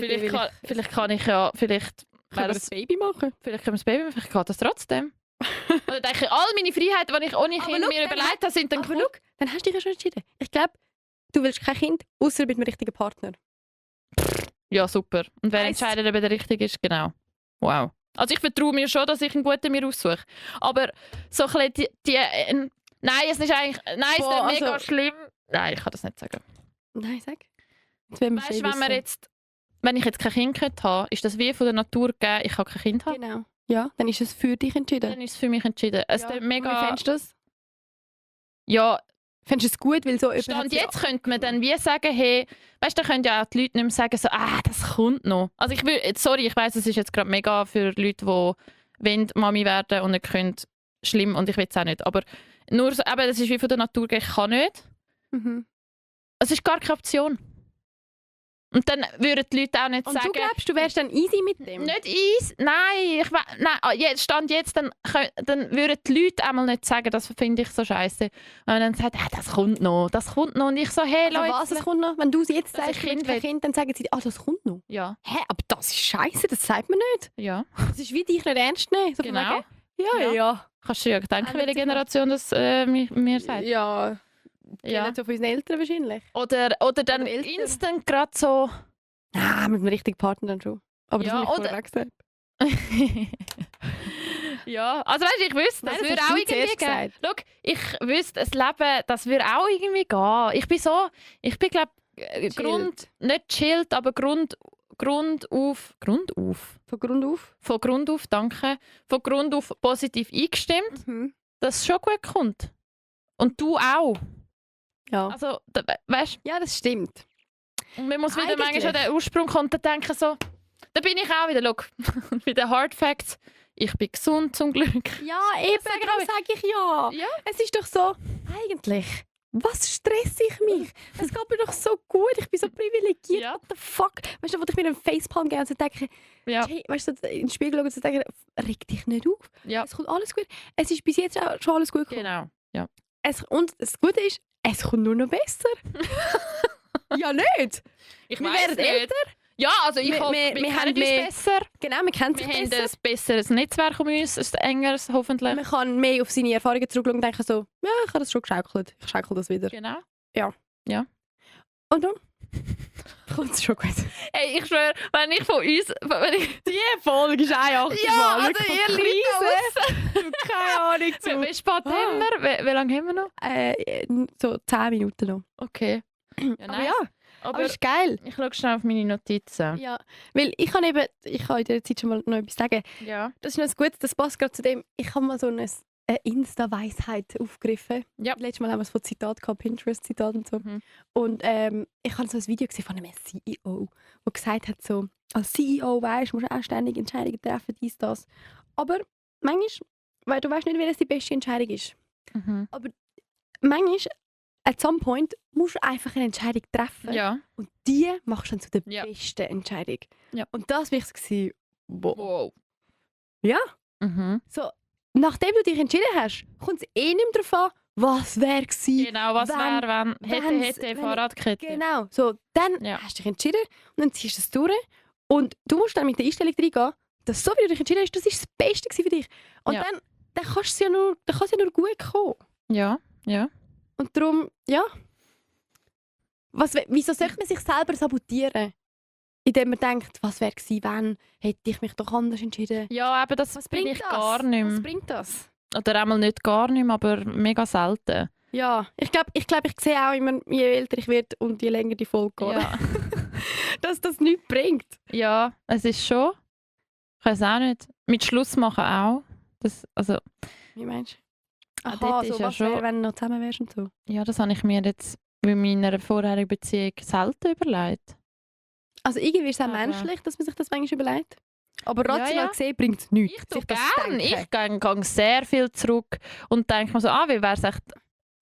vielleicht kann ich ja, vielleicht können wir das, ein Baby machen. vielleicht können wir das Baby machen, vielleicht geht das trotzdem. Oder denke ich, all meine Freiheiten, die ich ohne Aber Kind schau, mir dann überlegt habe, sind dann Aber cool. schau, dann hast du dich ja schon entschieden. Ich glaube, du willst kein Kind, außer mit einem richtigen Partner. Ja, super. Und wer Heisst- entscheidet, ob der richtig ist, genau. Wow. Also ich vertraue mir schon, dass ich einen guten mir aussuche. Aber so ein bisschen nein, es ist eigentlich... Nein, es Boah, ist mega also- schlimm. Nein, ich kann das nicht sagen. Nein, sag. Jetzt wollen wir Weißt schon du, wissen. wenn ich jetzt kein Kind könnte haben, ist das wie von der Natur gegeben, ich kann kein Kind haben. Genau. Ja, dann ist es für dich entschieden. Dann ist es für mich entschieden. Es ja. klingt Und wie mega... fändest du das? Ja, Fändest du es gut, weil so jemand Stand hat sich jetzt könnte man dann wie sagen, hey, weißt du, da können ja auch die Leute nicht mehr sagen, so, das kommt noch. Also ich will, sorry, ich weiss, es ist jetzt gerade mega für Leute, die wollen Mami werden und nicht können, schlimm und ich will es auch nicht. Aber nur so, eben, das ist wie von der Natur, ich kann nicht. Mhm. Es ist gar keine Option. Und dann würden die Leute auch nicht Und sagen... du glaubst, du wärst dann easy mit dem? Nicht eins, nein, Stand jetzt, dann würden die Leute einmal nicht sagen, das finde ich so scheiße. Und dann sagt, das kommt noch. Und ich so, hey Also Leute. was, das kommt noch? Wenn du sie jetzt Dass sagst, ich du willst Kind kein Kind, dann sagen sie, das kommt noch. Ja, Hä, aber das ist scheiße, das sagt man nicht. ja, Das ist wie dich nicht ernst nehmen. So von genau. wegen, ja, Ja. ja. Kannst du dir ja denken, Ändert welche sich Generation das mir sagt. Ja, Ja. nicht so von unseren Eltern wahrscheinlich. Oder dann Oder älter. instant gerade so... Mit einem richtigen Partner dann schon. Aber Ja, das habe ich oder- vorher auch gesagt. ja, also weißt du, ich wüsste, Nein, das das würde hast auch du irgendwie zuerst gehen. gesagt. Schau, ich wüsste, das Leben, das würde auch irgendwie gehen. Ich bin glaube nicht chillt, aber Grund auf, Von Grund auf. von Grund auf, danke, von Grund auf positiv eingestimmt, Mhm. dass es schon gut kommt. Und du auch. Ja. Also, weißt Ja, das stimmt. und man muss wieder Eigentlich. manchmal an den Ursprung kommen und dann denken so, da bin ich auch wieder, schau, bei den Hard Facts, ich bin gesund zum Glück. Ja, eben, sag ich darum auch. sage ich ja. Ja. Es ist doch so, eigentlich, was stresse ich mich? Es geht mir doch so gut, ich bin so privilegiert. Ja. What the fuck? Weißt du, wo ich mir einen Facepalm gebe und so denke, Ja. hey, weißt du, in den Spiegel schauen und so denke, reg dich nicht auf. Ja, Es kommt alles gut. Es ist bis jetzt auch schon alles gut gekommen. genau. Und das Gute ist, es kommt nur noch besser. ja, nicht? Ich Wir weiss werden nicht. älter. Ja, also ich hoffe, wir wir haben kennen uns mehr- besser. Genau, wir kennen Wir sich haben besser. ein besseres Netzwerk um uns, ein engeres hoffentlich. Man kann mehr auf seine Erfahrungen zurückschauen und denken so, ja, ich habe das schon geschaukelt. Ich schaukel das wieder. Genau. Und dann kommt es schon gut. Ey, ich schwöre, wenn ich von uns... Die Folge ist eine Ja, also ihr Leute Keine Ahnung zu. Wie spät haben wir? Wie lange haben wir noch? So 10 Minuten noch. Okay. Ja, Aber nice. ja, Aber aber ist geil. ich schaue schnell auf meine Notizen. Ja, weil ich kann in der Zeit schon mal noch etwas sagen. Ja. Das ist noch gut, das passt gerade zu dem. Ich habe mal so eine Insta-Weisheit aufgegriffen. Ja. Letztes Mal haben wir es von Zitat gehabt, Pinterest-Zitat und so. Mhm. Und ich habe so ein Video gesehen von einem CEO, der gesagt hat, so, als CEO weißt, musst du auch ständig Entscheidungen treffen, dies, das. Aber manchmal, weil du weißt nicht, welches die beste Entscheidung ist. Mhm. Manchmal, at some point, musst du einfach eine Entscheidung treffen. Ja. Und die machst du dann zu der Ja. besten Entscheidung. Ja. Und das war ich so, wow. Wow. Ja. Mhm. So, nachdem du dich entschieden hast, kommt es nicht mehr darauf an, was wäre gewesen. Genau, was Wenn- wäre, wenn... wenn's- Hätte, wenn- Fahrradkette. Genau. So, dann Ja. hast du dich entschieden und dann ziehst du es durch. Und du musst dann mit der Einstellung reingehen, dass so wie du dich entschieden hast, das ist das Beste gewesen für dich. Und Ja. dann kann es ja nur gut kommen. Ja. Und darum, ja. Wieso sollte man sich selber sabotieren? Indem man denkt, was wäre gewesen, wenn, hätte ich mich doch anders entschieden. Ja, aber das bin ich gar nicht Was mehr. bringt das? Oder einmal nicht gar nicht mehr, aber mega selten. Ja, ich sehe auch immer, je älter ich werde und je länger die Folge geht, Ja. dass das nichts bringt. Ja, es ist schon. Ich weiß auch nicht. Mit Schluss machen auch. Das, also, Wie meinst Aha, dort so ist ja was schon- wäre, wenn du noch zusammen wärst und so. Ja, das habe ich mir jetzt bei meiner vorherigen Beziehung selten überlegt. Also irgendwie ist es auch Aber- menschlich, dass man sich das manchmal überlegt. Aber Ja, rational ja. gesehen bringt es nichts. Ich tue sich das gerne. zu denken. Ich gehe sehr viel zurück und denke mir so, wie wäre es echt,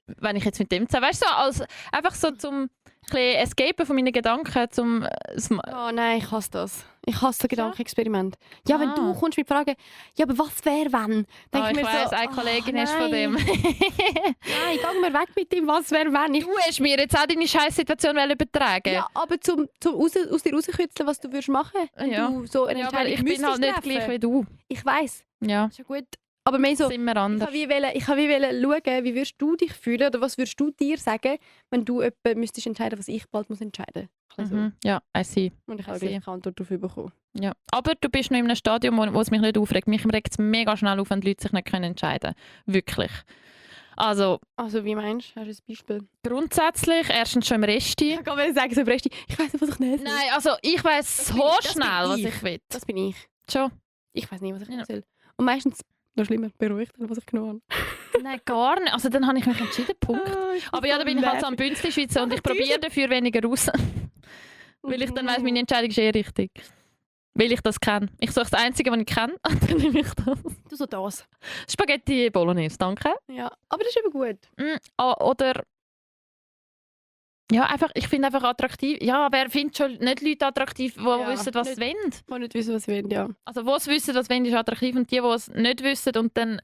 wenn ich jetzt mit dem zusammen... Weißt du, so, einfach so zum ein bisschen escapen von meinen Gedanken, zum... Oh nein, ich hasse das. Ich hasse das Gedankenexperiment. Ja, wenn du Ah. kommst mit Fragen, ja, aber was wäre, wenn? Denk ich mir weiss, so, eine Kollegin ist von nein. dem. Nein, geh mir weg mit dem, was wäre, wenn. Du hast mir jetzt auch deine Scheiß-Situation übertragen. Ja, aber zum aus dir rauskützeln, was du würdest machen, wenn Ja. du so eine Ja, aber Entscheidung ich bin halt nicht treffen. gleich wie du. Ich weiss, Ja, ist ja gut. Aber mehr so, sind wir ich anders. habe wie wollen schauen, wie würdest du dich fühlen oder was würdest du dir sagen, wenn du müsstest entscheiden, was ich bald muss entscheiden muss. Mhm. Ja, I see. Und ich habe I see. gleich eine Antwort darauf bekommen. Ja. Aber du bist noch in einem Stadium, wo es mich nicht aufregt. Mich regt es mega schnell auf, wenn die Leute sich nicht entscheiden können. Wirklich. Also, Also wie meinst du? Hast du ein Beispiel? grundsätzlich, erstens schon im Resti. Ich kann mir sagen, so Resti, ich weiss nicht, was ich nicht will. Nein, also ich weiss Das so bin- das bin schnell, was ich. ich will. Das bin ich. Schon? Ich weiß nicht, was ich Ja. nicht will. Und meistens, noch schlimmer, beruhigt, was ich genommen Nein, gar nicht. Also dann habe ich mich entschieden, Punkt. habe. Aber ja, da bin ich halt so am Bünzli schweizen und ich probiere dafür weniger raus. Weil ich dann weiss, meine Entscheidung ist richtig. Weil ich das kenne. Ich suche das Einzige, was ich kenne, und dann nehme ich das. Du so das. Spaghetti Bolognese, danke. Ja, aber das ist eben gut. Oder... Ja, einfach, ich finde einfach attraktiv. Ja, wer findet schon nicht Leute attraktiv, die Ja, wissen, was nicht- sie wollen? Ich will nicht wissen, was ich will, ja. Also, die es wissen, was sie wollen, ist attraktiv. Und die es nicht wissen und dann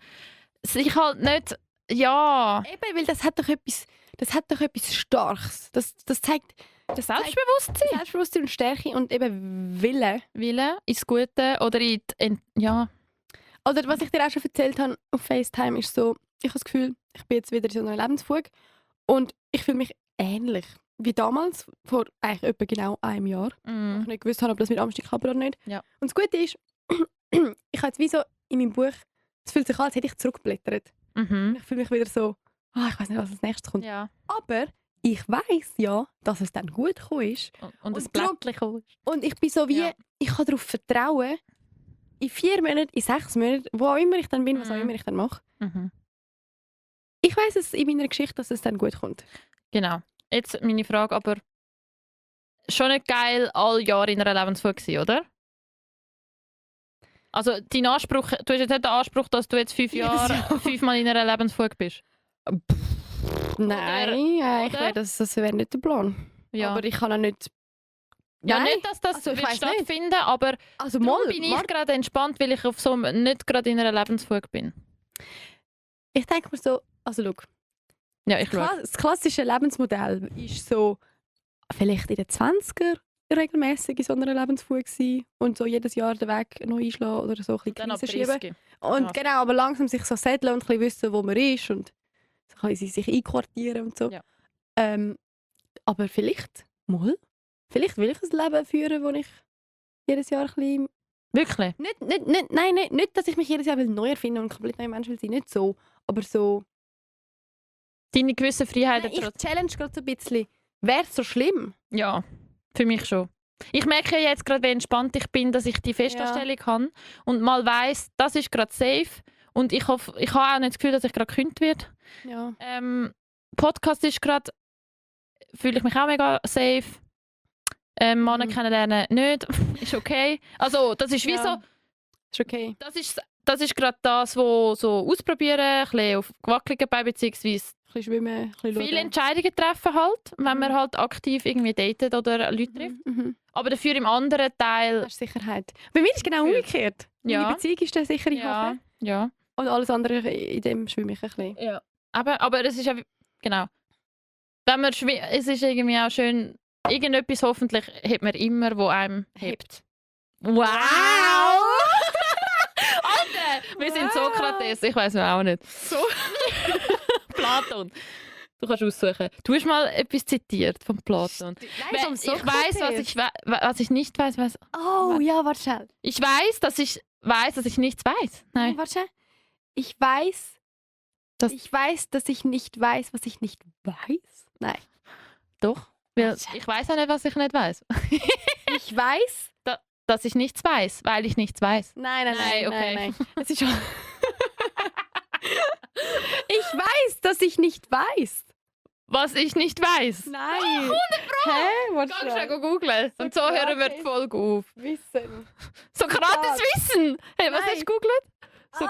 sich halt nicht... Ja... Eben, weil das hat doch etwas Starkes. Das zeigt Selbstbewusstsein. Selbstbewusstsein und Stärke und eben Wille. Willen ins Gute oder ja. Oder was ich dir auch schon erzählt habe auf FaceTime, ist so, ich habe das Gefühl, ich bin jetzt wieder in so einer Lebensfuge und ich fühle mich ähnlich wie damals, vor eigentlich etwa genau einem Jahr. Mm. Ich nicht gewusst habe, ob das mit Amsterdam klappt oder nicht. Ja. Und das Gute ist, ich habe jetzt wie so in meinem Buch, es fühlt sich an, als hätte ich zurückgeblättert. Und Mhm. ich fühle mich wieder so, ich weiß nicht, was als nächstes kommt. Ja. Aber ich weiß ja, dass es dann gut gekommen ist. Und das Und darum- Blättchen ist. Und ich bin so wie, Ja. ich kann darauf vertrauen, in 4 Monaten, in 6 Monaten, wo auch immer ich dann bin, was auch Mhm. immer ich dann mache. Mhm. Ich weiß es in meiner Geschichte, dass es dann gut kommt. Genau. Jetzt meine Frage, aber schon nicht geil, alle Jahre in einer Lebensfuge gewesen, oder? Also dein Anspruch, du hast jetzt nicht den Anspruch, dass du jetzt 5 Jedes Jahre Jahr. 5-mal in einer Lebensfuge bist. Nein, ich oder? wäre das wäre nicht der Plan. Ja. Aber ich kann auch nicht... Ja, Nein. nicht, dass das Also, ich wird weiss nicht. stattfinden, aber Also darum bin ich gerade entspannt, weil ich auf so nicht gerade in einer Lebensfuge bin. ich denke mir so, also schau, Ja, ich schaue. das klassische Lebensmodell ist so, vielleicht in den 20er regelmäßig in so einer Lebensfuge gewesen und so jedes Jahr den Weg neu einschlagen oder so ein bisschen Dann ab Krise schieben. 30. Und Ja. genau, aber langsam sich so setteln und ein bisschen wissen, wo man ist und so kann sie sich einquartieren und so. Ja. Aber vielleicht will ich ein Leben führen, wo ich jedes Jahr ein bisschen... Wirklich? Nicht, dass ich mich jedes Jahr neu erfinden und ein komplett neuer Mensch will sein, nicht so. Aber so... Deine gewisse Freiheiten Ich trotzdem. challenge gerade so ein bisschen. Wäre es so schlimm? Ja, für mich schon. Ich merke ja jetzt gerade, wie entspannt ich bin, dass ich die Festanstellung habe und mal weiss, das ist gerade safe und ich hoffe, ich habe auch nicht das Gefühl, dass ich gerade gekündigt werde. Ja. Podcast ist gerade, fühle ich mich auch mega safe. Männer Mhm. kennenlernen nicht, ist okay. Also das ist wie Ja. so, Ist okay. das ist gerade das, wo so ausprobieren, ein bisschen auf gewackeligen Beinen, beziehungsweise Ein bisschen schwimmen, ein bisschen viele schauen. Entscheidungen treffen halt, wenn man Mhm. halt aktiv irgendwie datet oder Leute trifft. Mhm. Aber dafür im anderen Teil, Das ist Sicherheit. Bei mir ist es genau Gefühl. umgekehrt. Ja. Meine Beziehung ist der sichere ja, Hafen. ja. Und alles andere, in dem schwimme ich ein bisschen. Ja. Aber es ist ja, genau. Wenn man es ist irgendwie auch schön, irgendetwas hoffentlich hat man immer, wo einem hebt. Wow! Alter, wir sind Wow. Sokrates, ich weiß auch nicht. So. Platon. Du kannst aussuchen. Du hast mal etwas zitiert von Platon. Nein, Ich weiß, was ich nicht weiß. Oh, ja, warte schnell. Ich weiß, dass ich nichts weiß. Nein. Warte schnell. Ich weiß, Das- ich weiß, dass ich nicht weiß, was ich nicht weiß. Nein. Doch. Weil Warte. ich weiß auch nicht, was ich nicht weiß. Ich weiß. Dass ich nichts weiß, weil ich nichts weiß. Nein, Nein, okay. nein. Es ist schon. Ich weiß, dass ich nicht weiß. Was ich nicht weiß. Nein. 100 Pro. Hä? Was Ganz schnell googlen. Und so hören wir die Folge auf. Wissen. Sokrates Wissen. Hey, was Nein. hast du gegoogelt? So-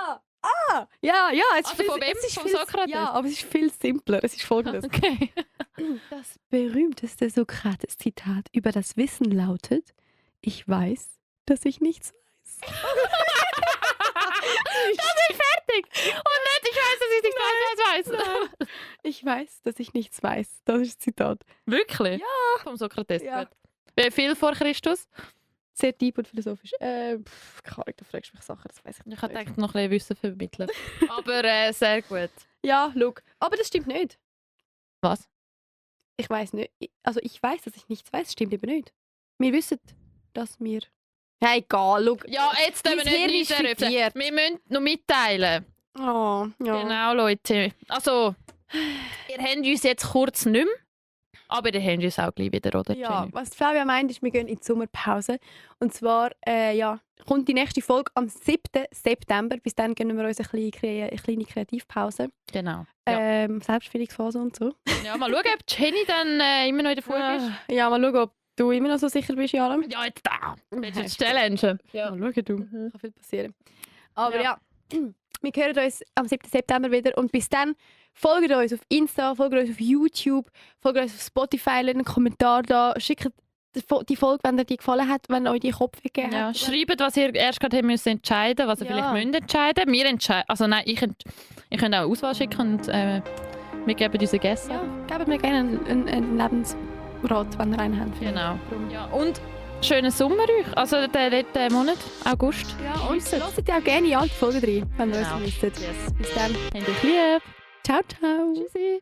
Ja, es Also von wem? es ist Vom viel, Sokrates? Ja, aber es ist viel simpler. Es ist folgendes. Okay. Das berühmteste Sokrates-Zitat über das Wissen lautet: Ich weiß, dass ich nichts weiß. Da bin ich fertig. Und nicht, ich weiß, dass ich nicht weiß. Ich weiß, dass ich nichts weiß. Das ist das Zitat. Wirklich? Ja. Vom Sokrates. Ja. Gut. Wie viel vor Christus? Sehr deep und philosophisch. Keine Ahnung, du fragst mich Sachen, das weiß ich nicht. Ich habe gedacht, noch ein bisschen Wissen vermitteln. Aber sehr gut. Ja, look. Aber das stimmt nicht. Was? Ich weiß nicht. Also ich weiß, dass ich nichts weiß. Stimmt eben nicht. Wir wissen, dass wir... Ja, egal, look. Ja, jetzt dürfen wir Mein Hirn nicht ist eröffnen. frittiert. Wir müssen noch mitteilen. Oh, ja. Genau, Leute. Also, ihr habt uns jetzt kurz nicht mehr, aber ihr habt uns auch gleich wieder, oder? Ja, Jenny? was Flavia meint, ist, wir gehen in die Sommerpause. Und zwar kommt die nächste Folge am 7. September. Bis dann gönnen wir uns eine kleine Kreativpause. Genau. Ja. Selbstfindungsphase und so. Ja, mal schauen, ob Jenny dann immer noch in der Folge ist. Ja, mal schauen, ob du immer noch so sicher bist in allem. Ja, jetzt da. Willst du jetzt Challenge? Ja. Mal schauen, du. Mhm. Kann viel passieren. Aber Ja. ja, wir hören uns am 7. September wieder. Und bis dann folgt uns auf Insta, folgt uns auf YouTube, folgt uns auf Spotify, lasst einen Kommentar da, schickt die Folge, wenn dir die gefallen hat, wenn euch die Kopf gegeben Ja, hat. schreibt, was ihr erst gerade müsst entscheiden, was ihr Ja. vielleicht müsst entscheiden. Wir entscheiden, also nein, ich könnt auch Auswahl schicken und wir geben unsere Gäste. Ja, gebt mir gerne einen Lebensrat, wenn ihr einen habt. Genau. Ja, und schönen Sommer euch, also den letzten Monat, August. Ja, und hört ja auch gerne in alte Folgen rein, wenn ihr Genau. uns vermisst. Yes. Bis dann. Habt euch lieb. Ciao, ciao. Tschüssi.